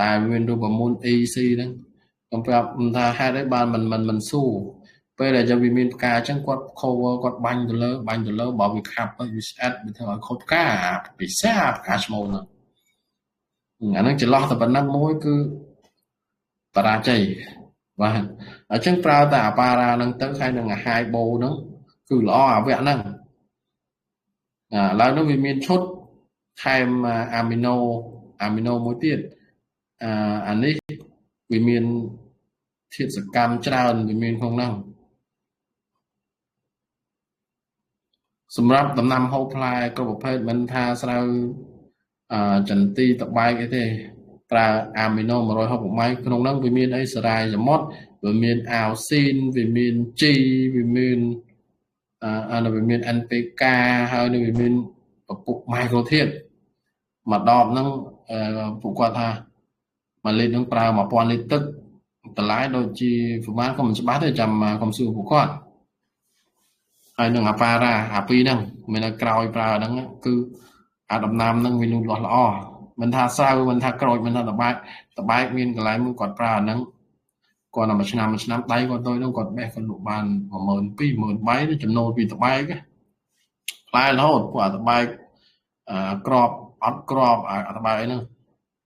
ដែលមានរូបមន្ត EC ហ្នឹងខ្ញុំប្រាប់ថាហេតុអីបានមិនស៊ូពេលដែលយើងវាមានផ្កាអញ្ចឹងគាត់ cover គាត់បាញ់ទៅលើបើវាខាប់ទៅវាស្អិតវាធ្វើឲ្យខូចផ្កាពិសេសផ្កាឈ្មោលហ្នឹងអាហ្នឹងចន្លោះតែប៉ុណ្ណឹងមួយគឺបរាជ័យបាទអញ្ចឹងប្រើតែអាប៉ារ៉ាហ្នឹងទៅហើយនឹងអាហាយបូហ្នឹងគឺល្អអាវគ្គហ្នឹងឥឡូវនោះវាមានឈុតថែមអាមីណូមួយទៀតអានេះវាមានធាតុសកម្មច្រើនវាមានក្នុងហ្នឹងសម្រាប់ដំណាំហូបផ្លែគ្រប់ប្រភេទមិនថាស្រូវចន្ទីតបែកអីទេប្រើអាមីណូ160ម៉ៃក្នុងហ្នឹងវាមានអីសារាយសមុទ្រវាមានអាវស៊ីនវាមានជីវាមានវាមាន NPK ហើយនឹងវាមានពពុះម៉ៃក្រូធាតុមួយដបហ្នឹងពួកគាត់ថាមួយលីត្រហ្នឹងប្រើ1000លីត្រទឹកតម្លៃដូចជាប្រហែលក៏មិនច្បាស់ទេចាំកុំសួរពួកគាត់ហើយនឹងអាប៉ារ៉ាអាពីរហ្នឹងមានតែក្រោយប្រើហ្នឹងគឺអាដំណាំហ្នឹងវាលូតលាស់ល្អមិនថាស្រូវមិនថាក្រូចមិនថាតបែកមានកន្លែងមួយគាត់ប្រើអាហ្នឹងគាត់តែមួយឆ្នាំដៃគាត់ទៅហ្នឹងគាត់បេះគាត់លក់បាន12000 13000ចំណូលពីតបែកផ្លែរហូតពួកអាតបែកក្របអត់ក្របអាតបែកហ្នឹង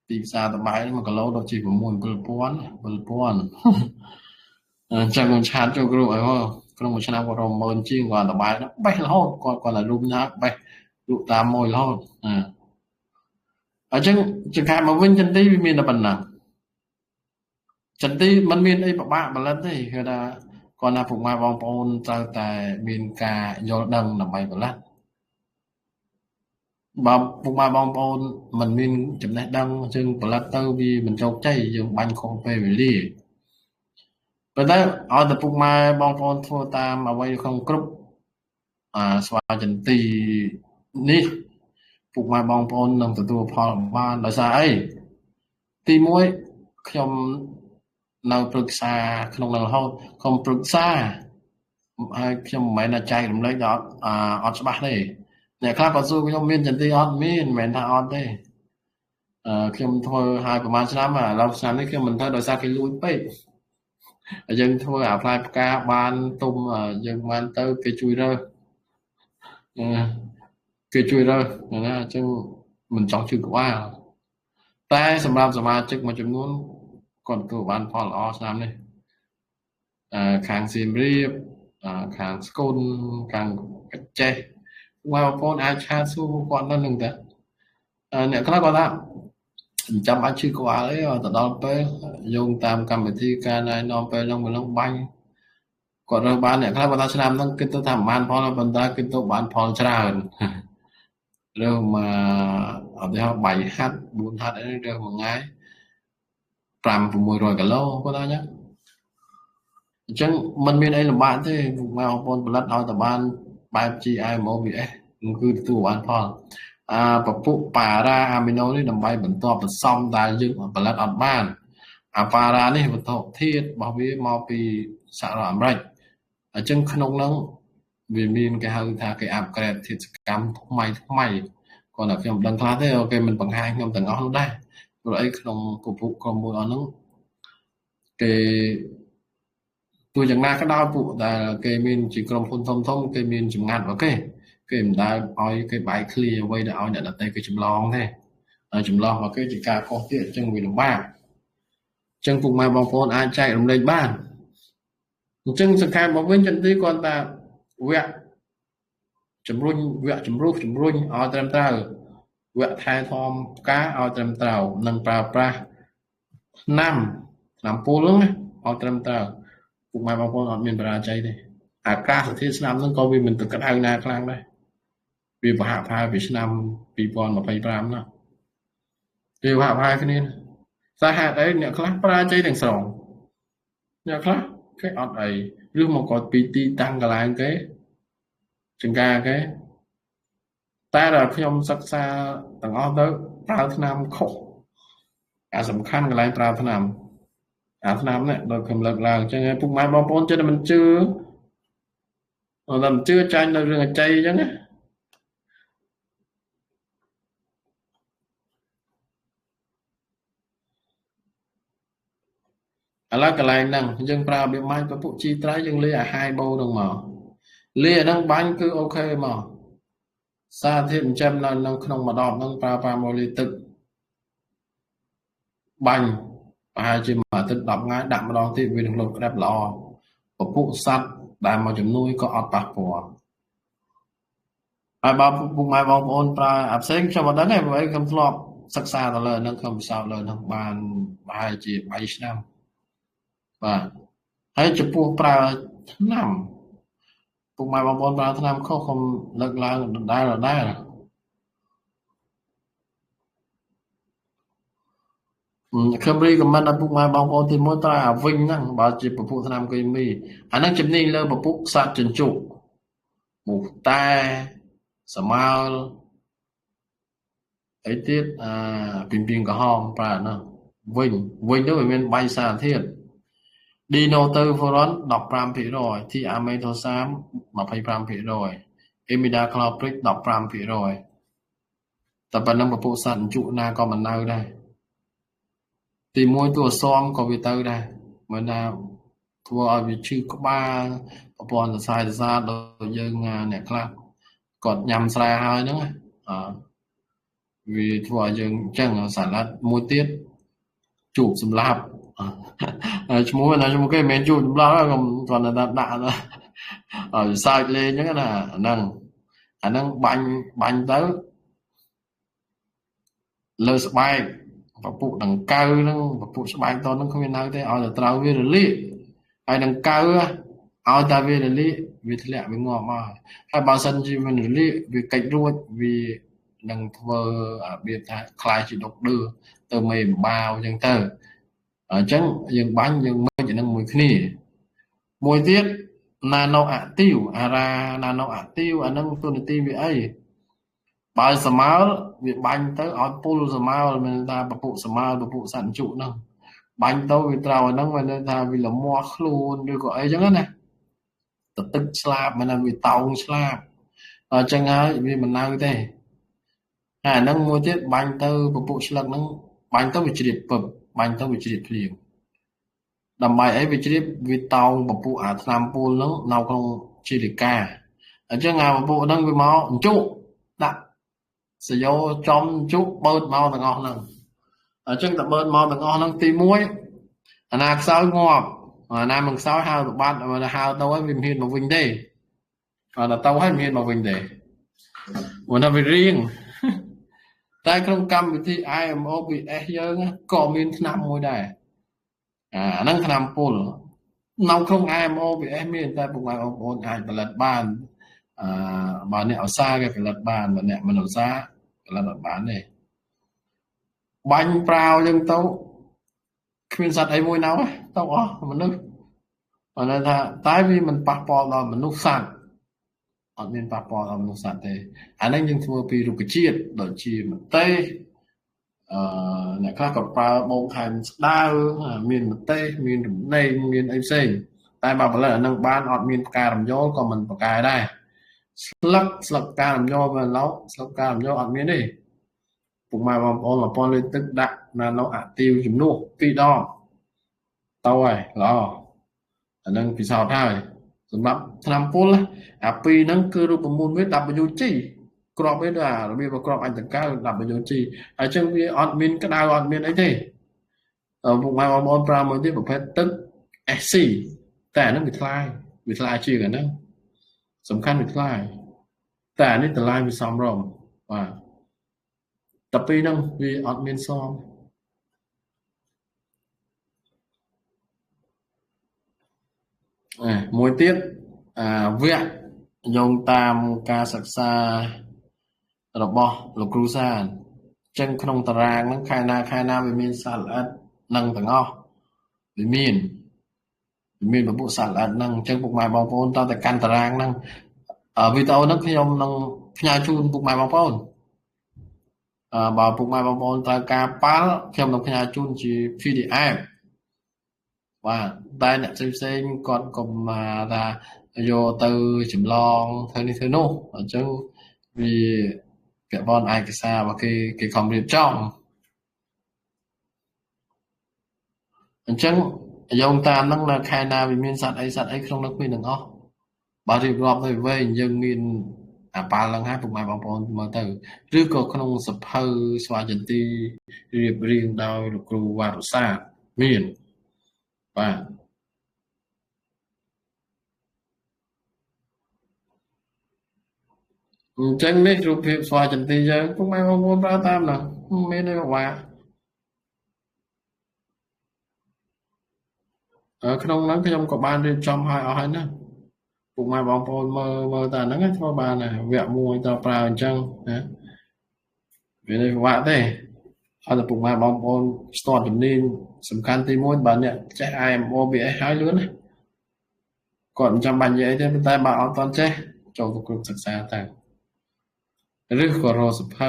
ទីផ្សារតបែកហ្នឹង1គីឡូដល់ជា6 7000 7000អញ្ចឹងខ្ញុំឆាតចូលគ្រូឲ្យមកក្នុងមួយឆ្នាំគាត់រក10000ជាងគាត់តបែកហ្នឹងបេះរហូតគាត់តែលុំណាបេះលក់តាមមួយរហូតអញ្ចឹងចង្កាមកវិញចន្ទីវាមានតែប៉ុណ្ណឹងចន្ទីมันមានអីពិបាកផលិតទេគឺថាគាត់ណាពុកម៉ែបងប្អូនត្រូវតែមានការយល់ដឹងដើម្បីផលិតបើពុកម៉ែបងប្អូនមិនមានចំណេះដឹងយើងផលិតទៅវាមិនជោគជ័យយើងបាញ់ខុសពេលវេលា ប៉ុន្តែឲ្យតែពុកម៉ែបងប្អូនធ្វើតាមអ្វីក្នុងគ្រប់ស្វាចន្ទីនេះពុកម៉ែបងប្អូននឹងទទួលផលបានដោយសារអីទី1ខ្ញុំនៅប្រឹក្សាក្នុងនឹងរហូតខ្ញុំប្រឹក្សាហើយខ្ញុំមិនមែនថាចែករំលែកដល់អត់ច្បាស់ទេអ្នកខ្លះក៏សួរខ្ញុំមានចន្ទីអត់មានមិនមែនថាអត់ទេខ្ញុំធ្វើហើយប្រហែលឆ្នាំឥឡូវឆ្នាំនេះខ្ញុំមិនធ្វើដោយសារគេលួចពេកយើងធ្វើអាផ្លែផ្កាបានទុំយើងបានទៅគេជួយរើសគេជួយរើសណាអញ្ចឹងមិនចង់ជឿក្បាលតែសម្រាប់សមាជិកមួយចំនួនគាត់ទទួលបានផលល្អឆ្នាំនេះខាងសៀមរាបខាងស្គនខាងកញ្ចេះបងប្អូនអាចឆាតសួរគាត់នៅនឹងតាអ្នកខ្លះគាត់ថាចាំបាច់ជឿក្បាលអីទៅដល់ពេលយោងតាមកម្មវិធីការណែនាំពេលហ្នឹងម្លងបាញ់គាត់រើសបានអ្នកខ្លះគាត់ថាឆ្នាំហ្នឹងគិតទៅថាមិនបានផលប៉ុន្តែគិតទៅបានផលច្រើនរើសមកឧទាហរណ៍3ហាត់4ហាត់អីរើសមួយថ្ងៃ5 600គីឡូគាត់ថាអញ្ចឹងអញ្ចឹងมันមានអីលំបាកទេបងប្អូនផលិតឲ្យតែបានបែប GIMOBS គឺទទួលបានផលពពួកប៉ារ៉ាអាមីណូនេះដើម្បីបន្ទាប់បន្សំដែលយើងផលិតអត់បានអាប៉ារ៉ានេះវត្ថុធាតុរបស់វាមកពីសហរដ្ឋអាមេរិកអញ្ចឹងក្នុងហ្នឹងវាមានគេហៅថាគេអាប់ក្រេតធាតុសកម្មថ្មីថ្មីគាត់តែខ្ញុំដឹងខ្លះទេគេមិនបង្ហាញខ្ញុំទាំងអស់នោះដែរព្រោះអីក្នុងពពួកក្រុមមួយអស់ហ្នឹងគេទោះយ៉ាងណាក៏ដោយពួកដែលគេមានជាក្រុមហ៊ុនធំធំគេមានចម្ងាត់របស់គេគេមិនដែលឲ្យគេបែកឃ្លាអ្វីដែលឲ្យអ្នកដទៃគេចម្លងទេហើយចម្លងរបស់គេជាការខុសទៀតអញ្ចឹងវាលំបាកអញ្ចឹងពុកម៉ែបងប្អូនអាចចែករំលែកបានអញ្ចឹងសង្ខេបមកវិញចន្ទីគាត់ថាវគ្គជំរុញវគ្គជំរុះជំរុញឲ្យត្រឹមត្រូវវគ្គថែទាំផ្កាឲ្យត្រឹមត្រូវនិងប្រើប្រាស់ថ្នាំថ្នាំពុលហ្នឹងឲ្យត្រឹមត្រូវពុកម៉ែបងប្អូនអត់មានបរាជ័យទេអាកាសធាតុឆ្នាំហ្នឹងក៏វាមិនទៅក្តៅណាខ្លាំងដែរវាប្រហាក់ប្រហែលពីឆ្នាំ2025ណាវាប្រហាក់ប្រហែលគ្នាតែហេតុអីអ្នកខ្លះបរាជ័យទាំងស្រុងអ្នកខ្លះគេអត់អីឬមកគាត់ពីទីតាំងកន្លែងគេចង្ការគេតែដល់ខ្ញុំសិក្សាទាំងអស់ទៅប្រើថ្នាំខុសអាសំខាន់កន្លែងប្រើថ្នាំអាថ្នាំនេះដូចខ្ញុំលើកឡើងអញ្ចឹងពុកម៉ែបងប្អូនចិត្តតែមិនជឿអត់តែមិនជឿចាញ់នៅរឿងអច័យអញ្ចឹងណាឥឡូវកន្លែងហ្នឹងយើងប្រើរបៀបម៉ាញ់ពពួកជីត្រៃយើងលាអាហាយបូហ្នឹងមកលាអាហ្នឹងបាញ់គឺអូខេមកសារធាតុចិញ្ចឹមនៅក្នុងម្ដបហ្នឹងប្រើ5លីត្រទឹកបាញ់ប្រហែលជាមួយអាទិត្យ10ថ្ងៃដាក់ម្ដងទៀតវានឹងលុតក្តាប់ល្អពពួកសត្វដែលមកជំនួយក៏អត់ប៉ះពាល់ហើយបើពុកម៉ែបងប្អូនប្រើអាផ្សេងខ្ញុំអត់ដឹងទេព្រោះអីខ្ញុំធ្លាប់សិក្សាទៅលើហ្នឹងខ្ញុំពិសោធន៍លើហ្នឹងបានប្រហែលជា3ឆ្នាំបាទហើយចំពោះប្រើថ្នាំពុកម៉ែបងប្អូនប្រើថ្នាំខុសខ្ញុំលើកឡើងដដែលដដែលខ្ញុំរីកមិនដល់ពុកម៉ែបងប្អូនទីមួយប្រើអាវិញហ្នឹងបើជាពពួកថ្នាំគីមីអាហ្នឹងជំនាញលើពពួកសត្វជញ្ជក់មូសតែសមោលអីទៀតអាពីងក្រហមប្រើហ្នឹងវិញវិញទៅវាមាន3សារធាតុ Dinotefuran 15% Thiamethoxam 25% Imidacloprid 15%តែប៉ុណ្ណឹងពពួកសត្វជញ្ជក់ណាក៏មិននៅដែរទីមួយតួអសងក៏វាទៅដែរមិនថាធ្វើឲ្យវាឈឺក្បាលប្រព័ន្ធសរសៃប្រសាទដូចយើងអ្នកខ្លះគាត់ញ៉ាំស្រាហើយហ្នឹងវាធ្វើឲ្យយើងអញ្ចឹងសាឡាត់មួយទៀតជួបសម្លាប់ឈ្មោះណាឈ្មោះគេមិនមែនជួបសម្លាប់ខ្ញុំគ្រាន់តែដាក់ឲ្យសើចលេងអញ្ចឹងណាអាហ្នឹងអាហ្នឹងបាញ់បាញ់ទៅលើស្បែកពពួកដង្កូវហ្នឹងពពួកស្បែកតហ្នឹងគ្មាននៅទេឲ្យតែត្រូវវារលាកហើយដង្កូវឲ្យតែវារលាកវាធ្លាក់វាងាប់មកហើយបើសិនជាវារលាកវាកិច្ចរួចវានឹងធ្វើរបៀបថាคล้ายជាដុកឌឺទៅមេបាវអញ្ចឹងទៅអញ្ចឹងយើងបាញ់យើងមិចអានឹងមួយគ្នា មួយទៀត nano active អារ៉ា nano active អាហ្នឹងទូនាទីវាអីបើសមើលវាបាញ់ទៅឲ្យពុលសមើលមានថាពពុសមើលពពុសត្វជុហ្នឹងបាញ់ទៅវាត្រូវអាហ្នឹងមានថាវាលមាស់ខ្លួនឬក៏អីចឹងណាទៅទឹកស្លាបមានថាវាតោងស្លាបអញ្ចឹងហើយវាមិននៅទេហើយអាហ្នឹងមួយទៀតបាញ់ទៅពពុស្លឹកហ្នឹងបាញ់ទៅវាជ្រាបពឹបបាញ់ទៅវាជ្រាបភ្លៀងដើម្បីអីវាជ្រាបវាតោងពពុអាថ្នាំពូលហ្នឹងនៅក្នុងជីលិកាអញ្ចឹងអាពពុហ្នឹងវាមកអញ្ជុដាក់សយោចំជុបឺតមកទាំងអស់ហ្នឹងអញ្ចឹងតែបឺតមកទាំងអស់ហ្នឹងទី1អាណាខ្សោយងាប់អាណាមិនខ្សោយហៅទៅបាត់ហៅទៅហើយវាមិនហ៊ានមកវិញទេអត់ទៅហើយមិនហ៊ានមកវិញទេព្រោះថាវារៀងតែក្នុងកម្មវិធី IMOBS យើងក៏មានថ្នាំមួយដែរអាហ្នឹងថ្នាំពុលនៅក្នុង IMOBS មានតែពុកម៉ែបងប្អូនអាចផលិតបានអឺបើអ្នកឧស្សាហ៍គេផលិតបានបើអ្នកមិនឧស្សាហ៍ផលិតអត់បានទេបាញ់ប្រាវយើងទៅគ្មានសត្វអីមួយនៅទៅអស់មនុស្សបើន័យថាតែវាមិនប៉ះពាល់ដល់មនុស្សសត្វអត់មានប៉ះពាល់ដល់មនុស្សសត្វទេអានេះយើងធ្វើពីរុក្ខជាតិដូចជាម្ទេសអឺអ្នកខ្លះក៏ប្រើបូកថែមស្ដៅមានម្ទេសមានរំដេងមានអីផ្សេងតែបើផលិតអានឹងបានអត់មានផ្ការំយោលក៏មិនប្រកែដែរស្លឹកផ្ការំយោលមកឡោស្លឹកផ្ការំយោលអត់មានទេពុកម៉ែបងប្អូន1000លីត្រទឹកដាក់ nano active ជំនួស2ដងទៅហើយល្អអានឹងពិសោធន៍ហើយសម្រាប់ថ្នាំពុលអាពីរហ្នឹងគឺរូបមន្តវា WG ក្របវាដូចអារបៀបក្របអញតង្កៅ WG ហើយចឹងវាអត់មានក្តៅអត់មានអីទេពុកម៉ែបងប្អូនប្រើមួយទៀតប្រភេទទឹក SC តែអាហ្នឹងវាថ្លៃជាងអាហ្នឹងសំខាន់វាថ្លៃតែអានេះតម្លៃវាសមរម្យបាទតែពីរហ្នឹងវាអត់មានសមមួយទៀតអាវគ្គយោងតាមការសិក្សារបស់លោកគ្រូសានចឹងក្នុងតារាងហ្នឹងខែណាវាមានសត្វល្អិតនឹងទាំងអស់វាមានពពួកសត្វល្អិតហ្នឹងអញ្ចឹងពុកម៉ែបងប្អូនតើតែកាន់តារាងហ្នឹងវីដេអូហ្នឹងខ្ញុំនឹងផ្ញើជូនពុកម៉ែបងប្អូនបើពុកម៉ែបងប្អូនត្រូវការប៉ាល់ខ្ញុំនឹងផ្ញើជូនជា PDF បាទតែអ្នកផ្សេងៗគាត់កុំថាយកទៅចម្លងធ្វើនេះធ្វើនោះអញ្ចឹងវាពាក់ព័ន្ធឯកសាររបស់គេខំរៀបចំអញ្ចឹងយោងតាមហ្នឹងនៅខែណាវាមានសត្វអីក្នុងនោះមានទាំងអស់បើរៀបរាប់ទៅវិញយើងមានអាប៉ាល់ហ្នឹងហើយពុកម៉ែបងប្អូនមើលទៅឬក៏ក្នុងសភៅស្វាយចន្ទីរៀបរៀងដោយលោកគ្រូវ៉ារុសាមានបាទអញ្ចឹងនេះរូបភាពស្វាយចន្ទីយើងពុកម៉ែបងប្អូនប្រើតាមហ្នឹងមានអីពិបាកក្នុងហ្នឹងខ្ញុំក៏បានរៀបចំឲ្យអស់ហើយណាពុកម៉ែបងប្អូនមើលតែហ្នឹងធ្វើបានណាវគ្គមួយតប្រើអញ្ចឹងណាវានេះពិបាកទេអត់តែពុកម៉ែបងប្អូនស្ទាត់ជំនាញសំខាន់ទី1បើអ្នកចេះ IMOBS ហើយលឿនណាគាត់មិនចាំបាច់និយាយអីទេប៉ុន្តែបើអត់ទាន់ចេះចូលទៅគ្រប់សិក្សាទៅឬក៏រកសភៅ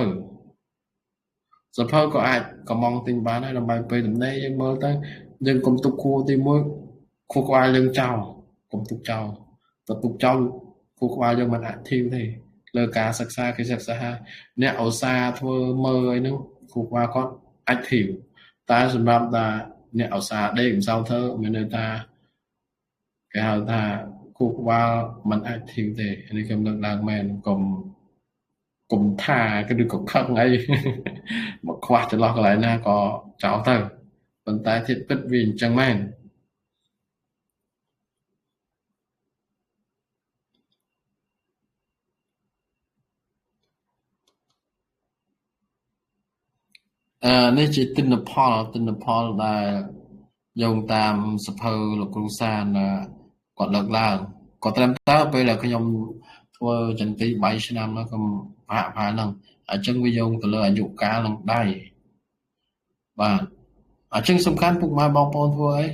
ក៏អាចកំងទិញបានដែរដើម្បីពេលទំនេរយើងមើលទៅយើងកុំទុកខួរទី1ខួរក្បាលយើងចោលកុំទុកចោលទៅទុកចោលខួរក្បាលយើងមិន active ទេលើការសិក្សាគេសិក្សាអ្នកឧស្សាហ៍ធ្វើមើលអីហ្នឹងខួរក្បាលគាត់ active តែសម្រាប់ថាអ្នកឧស្សាហ៍ដេកមិនសូវធ្វើមានន័យថាគេហៅថាខួរក្បាលមិន active ទេនេះខ្ញុំលើកឡើងមែនកុំថាគឺឬក៏ខឹងអីមកខ្វះចន្លោះកន្លែងណាក៏ចោលទៅប៉ុន្តែធាតុពិតវាអញ្ចឹងមែននេះជាទិន្នផលដែលយោងតាមសភៅលោកគ្រូសានគាត់លើកឡើងក៏ត្រឹមត្រូវពេលដែលខ្ញុំធ្វើចន្ទី3ឆ្នាំនោះខ្ញុំប្រហាក់ប្រហែលហ្នឹងអញ្ចឹងវាយោងទៅលើអាយុកាលនឹងដៃបាទអញ្ចឹងសំខាន់ពុកម៉ែបងប្អូនធ្វើអី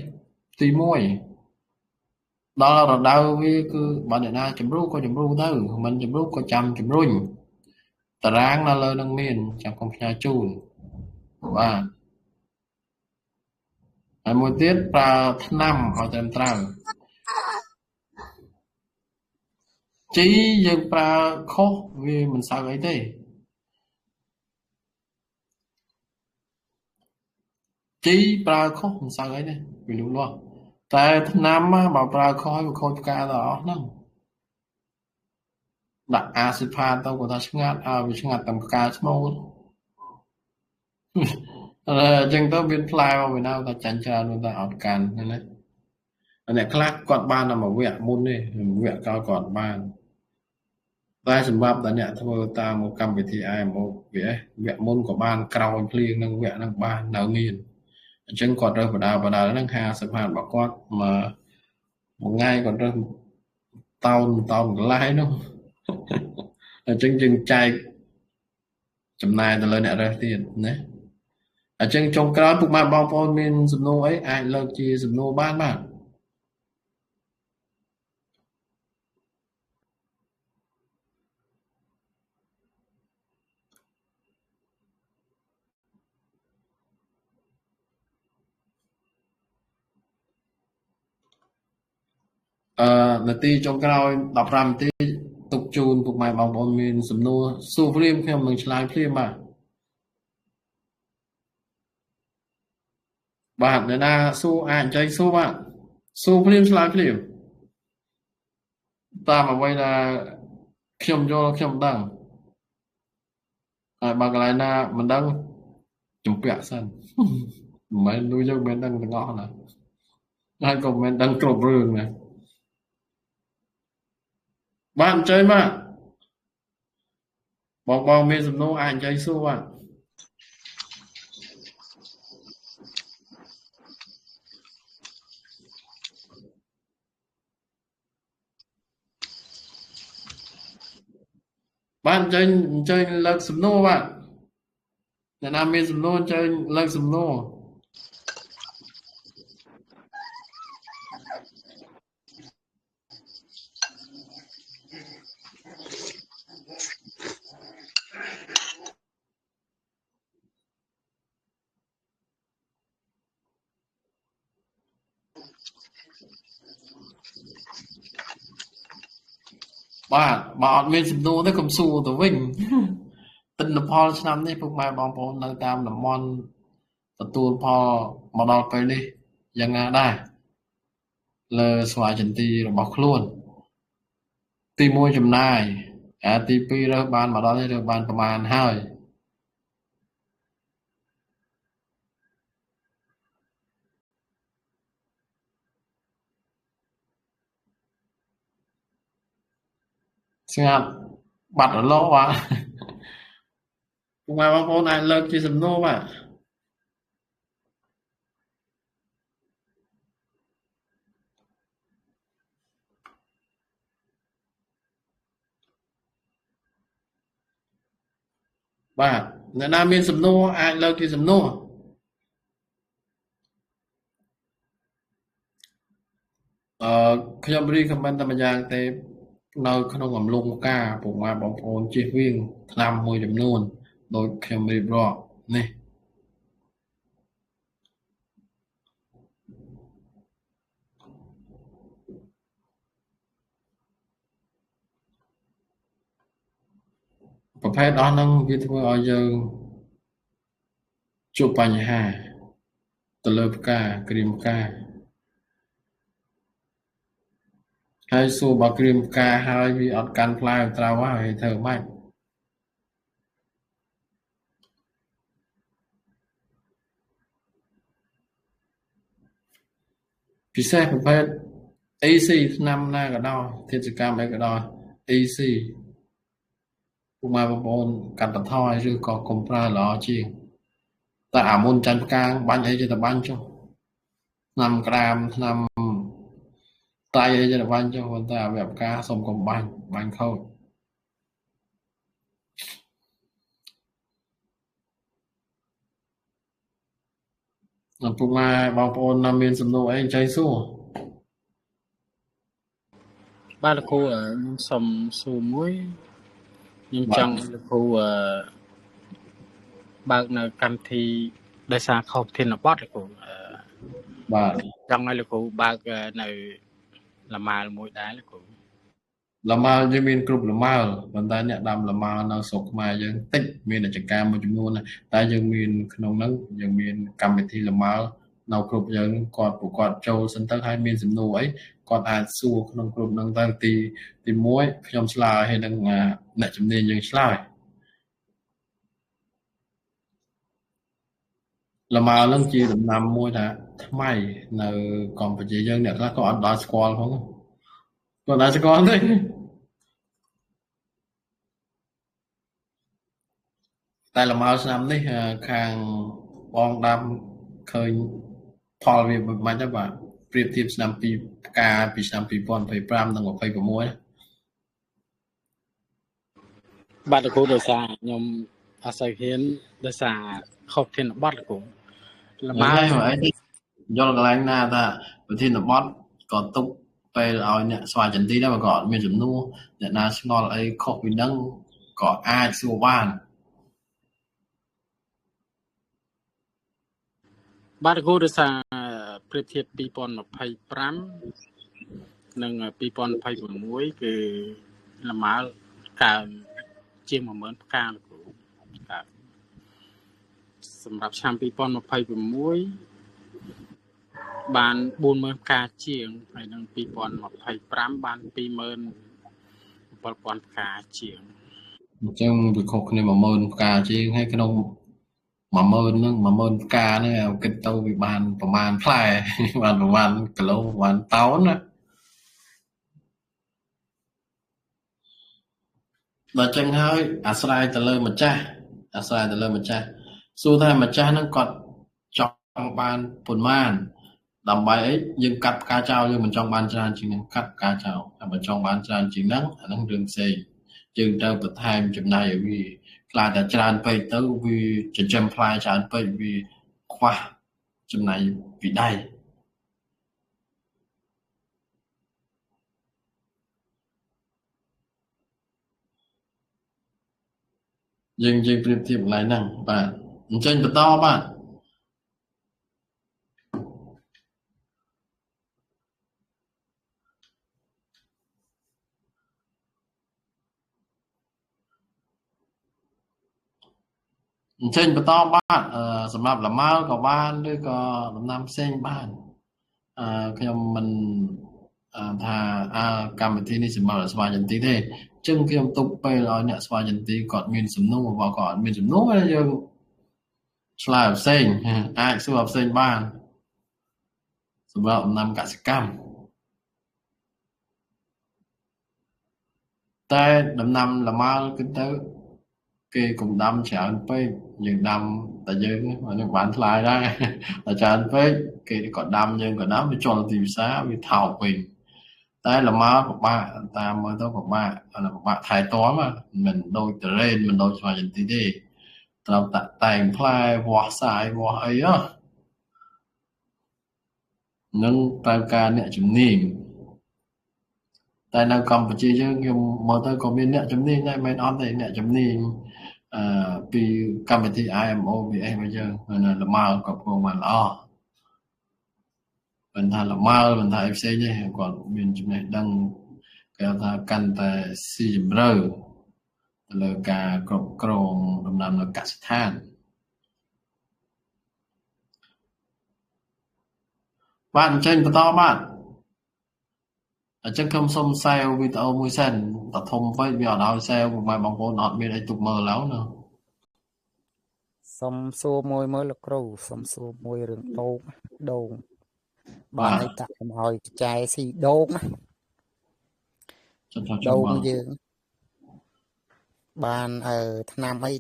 ទី1 ដល់រដូវវាគឺបើអ្នកណាជំរុះក៏ជំរុះទៅមិនជំរុះក៏ចាំជំរុញតារាងនៅលើនឹងមានចាំកុំផ្ញើជូនបាទហើយមួយទៀតប្រើថ្នាំឲ្យត្រឹមត្រូវជីយើងប្រើខុសវាមិនសូវអីទេជីប្រើខុសមិនសូវអីទេវាលូតលាស់តែថ្នាំបើប្រើខុសហើយវាខូចផ្កាដល់អស់ហ្នឹងដាក់អាស៊ីផាតទៅគាត់ថាឆ្ងាត់ឲ្យវាឆ្ងាត់តាមផ្កាស្មូលអញ្ចឹងទៅមានផ្លែមកពីណាថាចាញ់ច្រើនតែអត់កាន់ណាអ្នកខ្លះគាត់បានតែមួយវគ្គមុនទេមួយវគ្គក្រោយគាត់បានតែសម្រាប់តែអ្នកធ្វើតាមកម្មវិធី IMO វាវគ្គមុនក៏បានក្រោយភ្លៀងនឹងវគ្គហ្នឹងបាននៅមានអញ្ចឹងគាត់រើសបដាបដាហ្នឹង50ហាតរបស់គាត់មួយថ្ងៃគាត់រើសតោនកន្លះនោះអញ្ចឹងយើងចែកចំណាយទៅលើអ្នករើសទៀតណាអញ្ចឹងចុងក្រោយពុកម៉ែបងប្អូនមានសំណួរអីអាចលើកជាសំណួរបានបាទនាទីចុងក្រោយ15នាទីទុកជូនពុកម៉ែបងប្អូនមានសំណួរសួរភ្លាមខ្ញុំនឹងឆ្លើយភ្លាមបាទបាទអ្នកណាសួរអាចអញ្ជើញសួរបាទសួរភ្លាមឆ្លើយភ្លាមតាមអ្វីដែលខ្ញុំយល់ខ្ញុំដឹងហើយបើកន្លែងណាមិនដឹងជំពាក់សិនមិនមែននោះយើងមិនដឹងទាំងអស់ណាហើយក៏មិនមែនដឹងគ្រប់រឿងណាបាទអញ្ជើញបាទបងមានសំណួរអាចអញ្ជើញសួរបាទបាទអញ្ជើញលើកសំណួរបាទអ្នកណាមានសំណួរអញ្ជើញលើកសំណួរបាទបើអត់មានសំណួរទេកុំសួរទៅវិញទិន្នផលឆ្នាំនេះពុកម៉ែបងប្អូននៅតាមតំបន់ទទួលផលមកដល់ពេលនេះយ៉ាងណាដែរលើស្វាយចន្ទីរបស់ខ្លួនទី1ចំណាយអាទី2រើសបានមកដល់នេះរើសបានប្រមាណហើយស្ងាត់បាត់រលកបាទពុកម៉ែបងប្អូនអាចលើកជាសំណួរបាទបាទអ្នកណាមានសំណួរអាចលើកជាសំណួរខ្ញុំ recommend តែម្យ៉ាងទេនៅក្នុងអំឡុងការពុកម៉ែបងប្អូនជៀសវាងថ្នាំមួយចំនួនដោយខ្ញុំរៀបរាប់នេះប្រភេទអស់ហ្នឹងវាធ្វើឲ្យយើងជួបបញ្ហាទៅលើផ្កាក្រៀមផ្កាហើយសួរបើក្រៀមផ្កាហើយវាអត់កាន់ផ្លែត្រូវហើយធ្វើម៉េចពិសេសប្រភេទ AC ឆ្នាំណាក៏ដោយធាតុកម្មអីក៏ដោយ AC ពុកម៉ែបងប្អូនកាត់បន្ថយឬក៏កុំប្រើល្អជាងតែអាមុនចាញ់ផ្កាបាញ់អីទៅបាញ់ចុះឆ្នាំក្រាមឆ្នាំតៃអីទៅបាញ់ចុះប៉ុន្តែអាវៈផ្កាសុំកុំបាញ់បាញ់ខូចពុកម៉ែបងប្អូនណាមានសំណួរអីអញ្ជើញសួរ បាទលោកគ្រូខ្ញុំសុំសួរមួយខ្ញុំចង់លោកគ្រូបើកនៅកម្មវិធីដោយសារខុសធានបទលោកគ្រូបាទចង់ឲ្យលោកគ្រូបើកនៅលម៉ាលមួយដែរលោកគ្រូលម៉ាលយើងមានគ្រប់លម៉ាលប៉ុន្តែអ្នកដាំលម៉ាលនៅស្រុកខ្មែរយើងតិចមានតែចការមួយចំនួនតែយើងមានក្នុងហ្នឹងយើងមានកម្មវិធីលម៉ាលនៅគ្រប់យើងគាត់ពួកគាត់ចូលសិនទៅហើយមានសំណួរអីគាត់អាចសួរក្នុងក្រុមហ្នឹងទៅទី1ខ្ញុំឆ្លើយហើយនឹងអ្នកជំនាញយើងឆ្លើយលម៉ាលហ្នឹងជាដំណាំមួយថាថ្មីនៅកម្ពុជាយើងអ្នកខ្លះក៏អត់ដល់ស្គាល់ផងគាត់ដល់ស្គាល់ទេតែលម៉ាលឆ្នាំនេះខាងបងដាំឃើញផលវាមិនដែរបាទប្រៀបធៀបឆ្នាំពីផ្កាពីឆ្នាំ2025និង26បាទលោកគ្រូដោយសារខ្ញុំអត់សូវហ៊ានដោយសារខុសធានបទលោកគ្រូលម៉ាលអីយល់កន្លែងណាថាប្រធានបទក៏ទុកពេលឲ្យអ្នកស្វែងចន្ទីដែរបើក៏អត់មានចំនួនអ្នកណាឆ្ងល់អីខុសពីនឹងក៏អាចសួរបានបាទលោកគ្រូដោយសារប្រៀបធៀប2025និង2026គឺលម៉ាលកើនជាង10000ផ្កាលោកគ្រូកើតសម្រាប់ឆ្នាំ2026បាន40000ផ្កាជាងហើយនឹង2025បាន27000ផ្កាជាងអញ្ចឹងវាខុសគ្នា10000ផ្កាជាងហើយក្នុង10000ហ្នឹង10000ផ្កាហ្នឹងគិតទៅវាបានប្រមាណផ្លែបានប្រមាណគីឡូប្រមាណតោនណាដល់ចឹងហើយអាស្រ័យទៅលើម្ចាស់អាស្រ័យទៅលើម្ចាស់សួរថាម្ចាស់ហ្នឹងគាត់ចង់បានប៉ុន្មានដើម្បីអីយើងកាត់ផ្កាចោលយើងមិនចង់បានច្រើនជាងហ្នឹងកាត់ផ្កាចោលតែបើចង់បានច្រើនជាងហ្នឹងអាហ្នឹងរឿងផ្សេងយើងត្រូវបន្ថែមចំណែកឲ្យវាខ្លាចតែច្រើនពេកទៅវាចិញ្ចឹមផ្លែច្រើនពេកវាខ្វះចំណែកពីដៃយើងនិយាយប្រៀបធៀបកន្លែងហ្នឹងបាទអញ្ចឹងបន្តបាទអញ្ចឹងបន្តបាទសម្រាប់លម៉ាលក៏បានឬក៏ដំណាំផ្សេងបានខ្ញុំមិនថាកម្មវិធីនេះសម្រាប់ស្វែងយន្ទីទេអញ្ចឹងខ្ញុំទុកពេលឲ្យអ្នកស្វែងយន្ទីគាត់មានសំណួរបើគាត់អត់មានសំណួរយើងឆ្លើយផ្សេងអាចសួរផ្សេងបានសម្រាប់ដំណាំកសិកម្មតែដំណាំលម៉ាលគឺទៅគេកុំដាំច្រើនពេកយើងដាំតែយើងនឹងបានថ្លៃដែរតែច្រើនពេកគេក៏ដាំយើងក៏ដាំវាជល់ទីផ្សារវាថោកវិញតែលម៉ាលពិបាកតាមមើលទៅពិបាកថែទាំមិនដូចតរ៉េនមិនដូចស្វាយចន្ទីទេត្រូវតាក់តែងផ្លែវាស់សាយវាស់អីហ៎នឹងត្រូវការអ្នកជំនាញតែនៅកម្ពុជាយើងខ្ញុំមើលទៅក៏មានអ្នកជំនាញដែរមិនអត់ទេអ្នកជំនាញពីកម្មវិធី IMO VS របស់យើងលម៉ាលក៏ព្រមបានល្អមិនថាលម៉ាលមិនថាអីផ្សេងទេគាត់មានចំណេះដឹងគេថាកាន់តែស៊ីជម្រៅទៅលើការគ្រប់គ្រងដំណាំនៅកសិដ្ឋានបាទអញ្ចឹងបន្តបាទអញ្ចឹងខ្ញុំសុំសែវវីដេអូមួយសិនតែធំពេកវាអត់ឲ្យសែវប្រហែលបងប្អូនអត់មានអីទុកមើលឡើយណាសុំសួរមួយមើលលោកគ្រូសុំសួរមួយរឿងដូងដូងបាទឲ្យតាក់កុំឲ្យកញ្ចែស៊ីដូងណាដូងយើងបានថ្នាំអី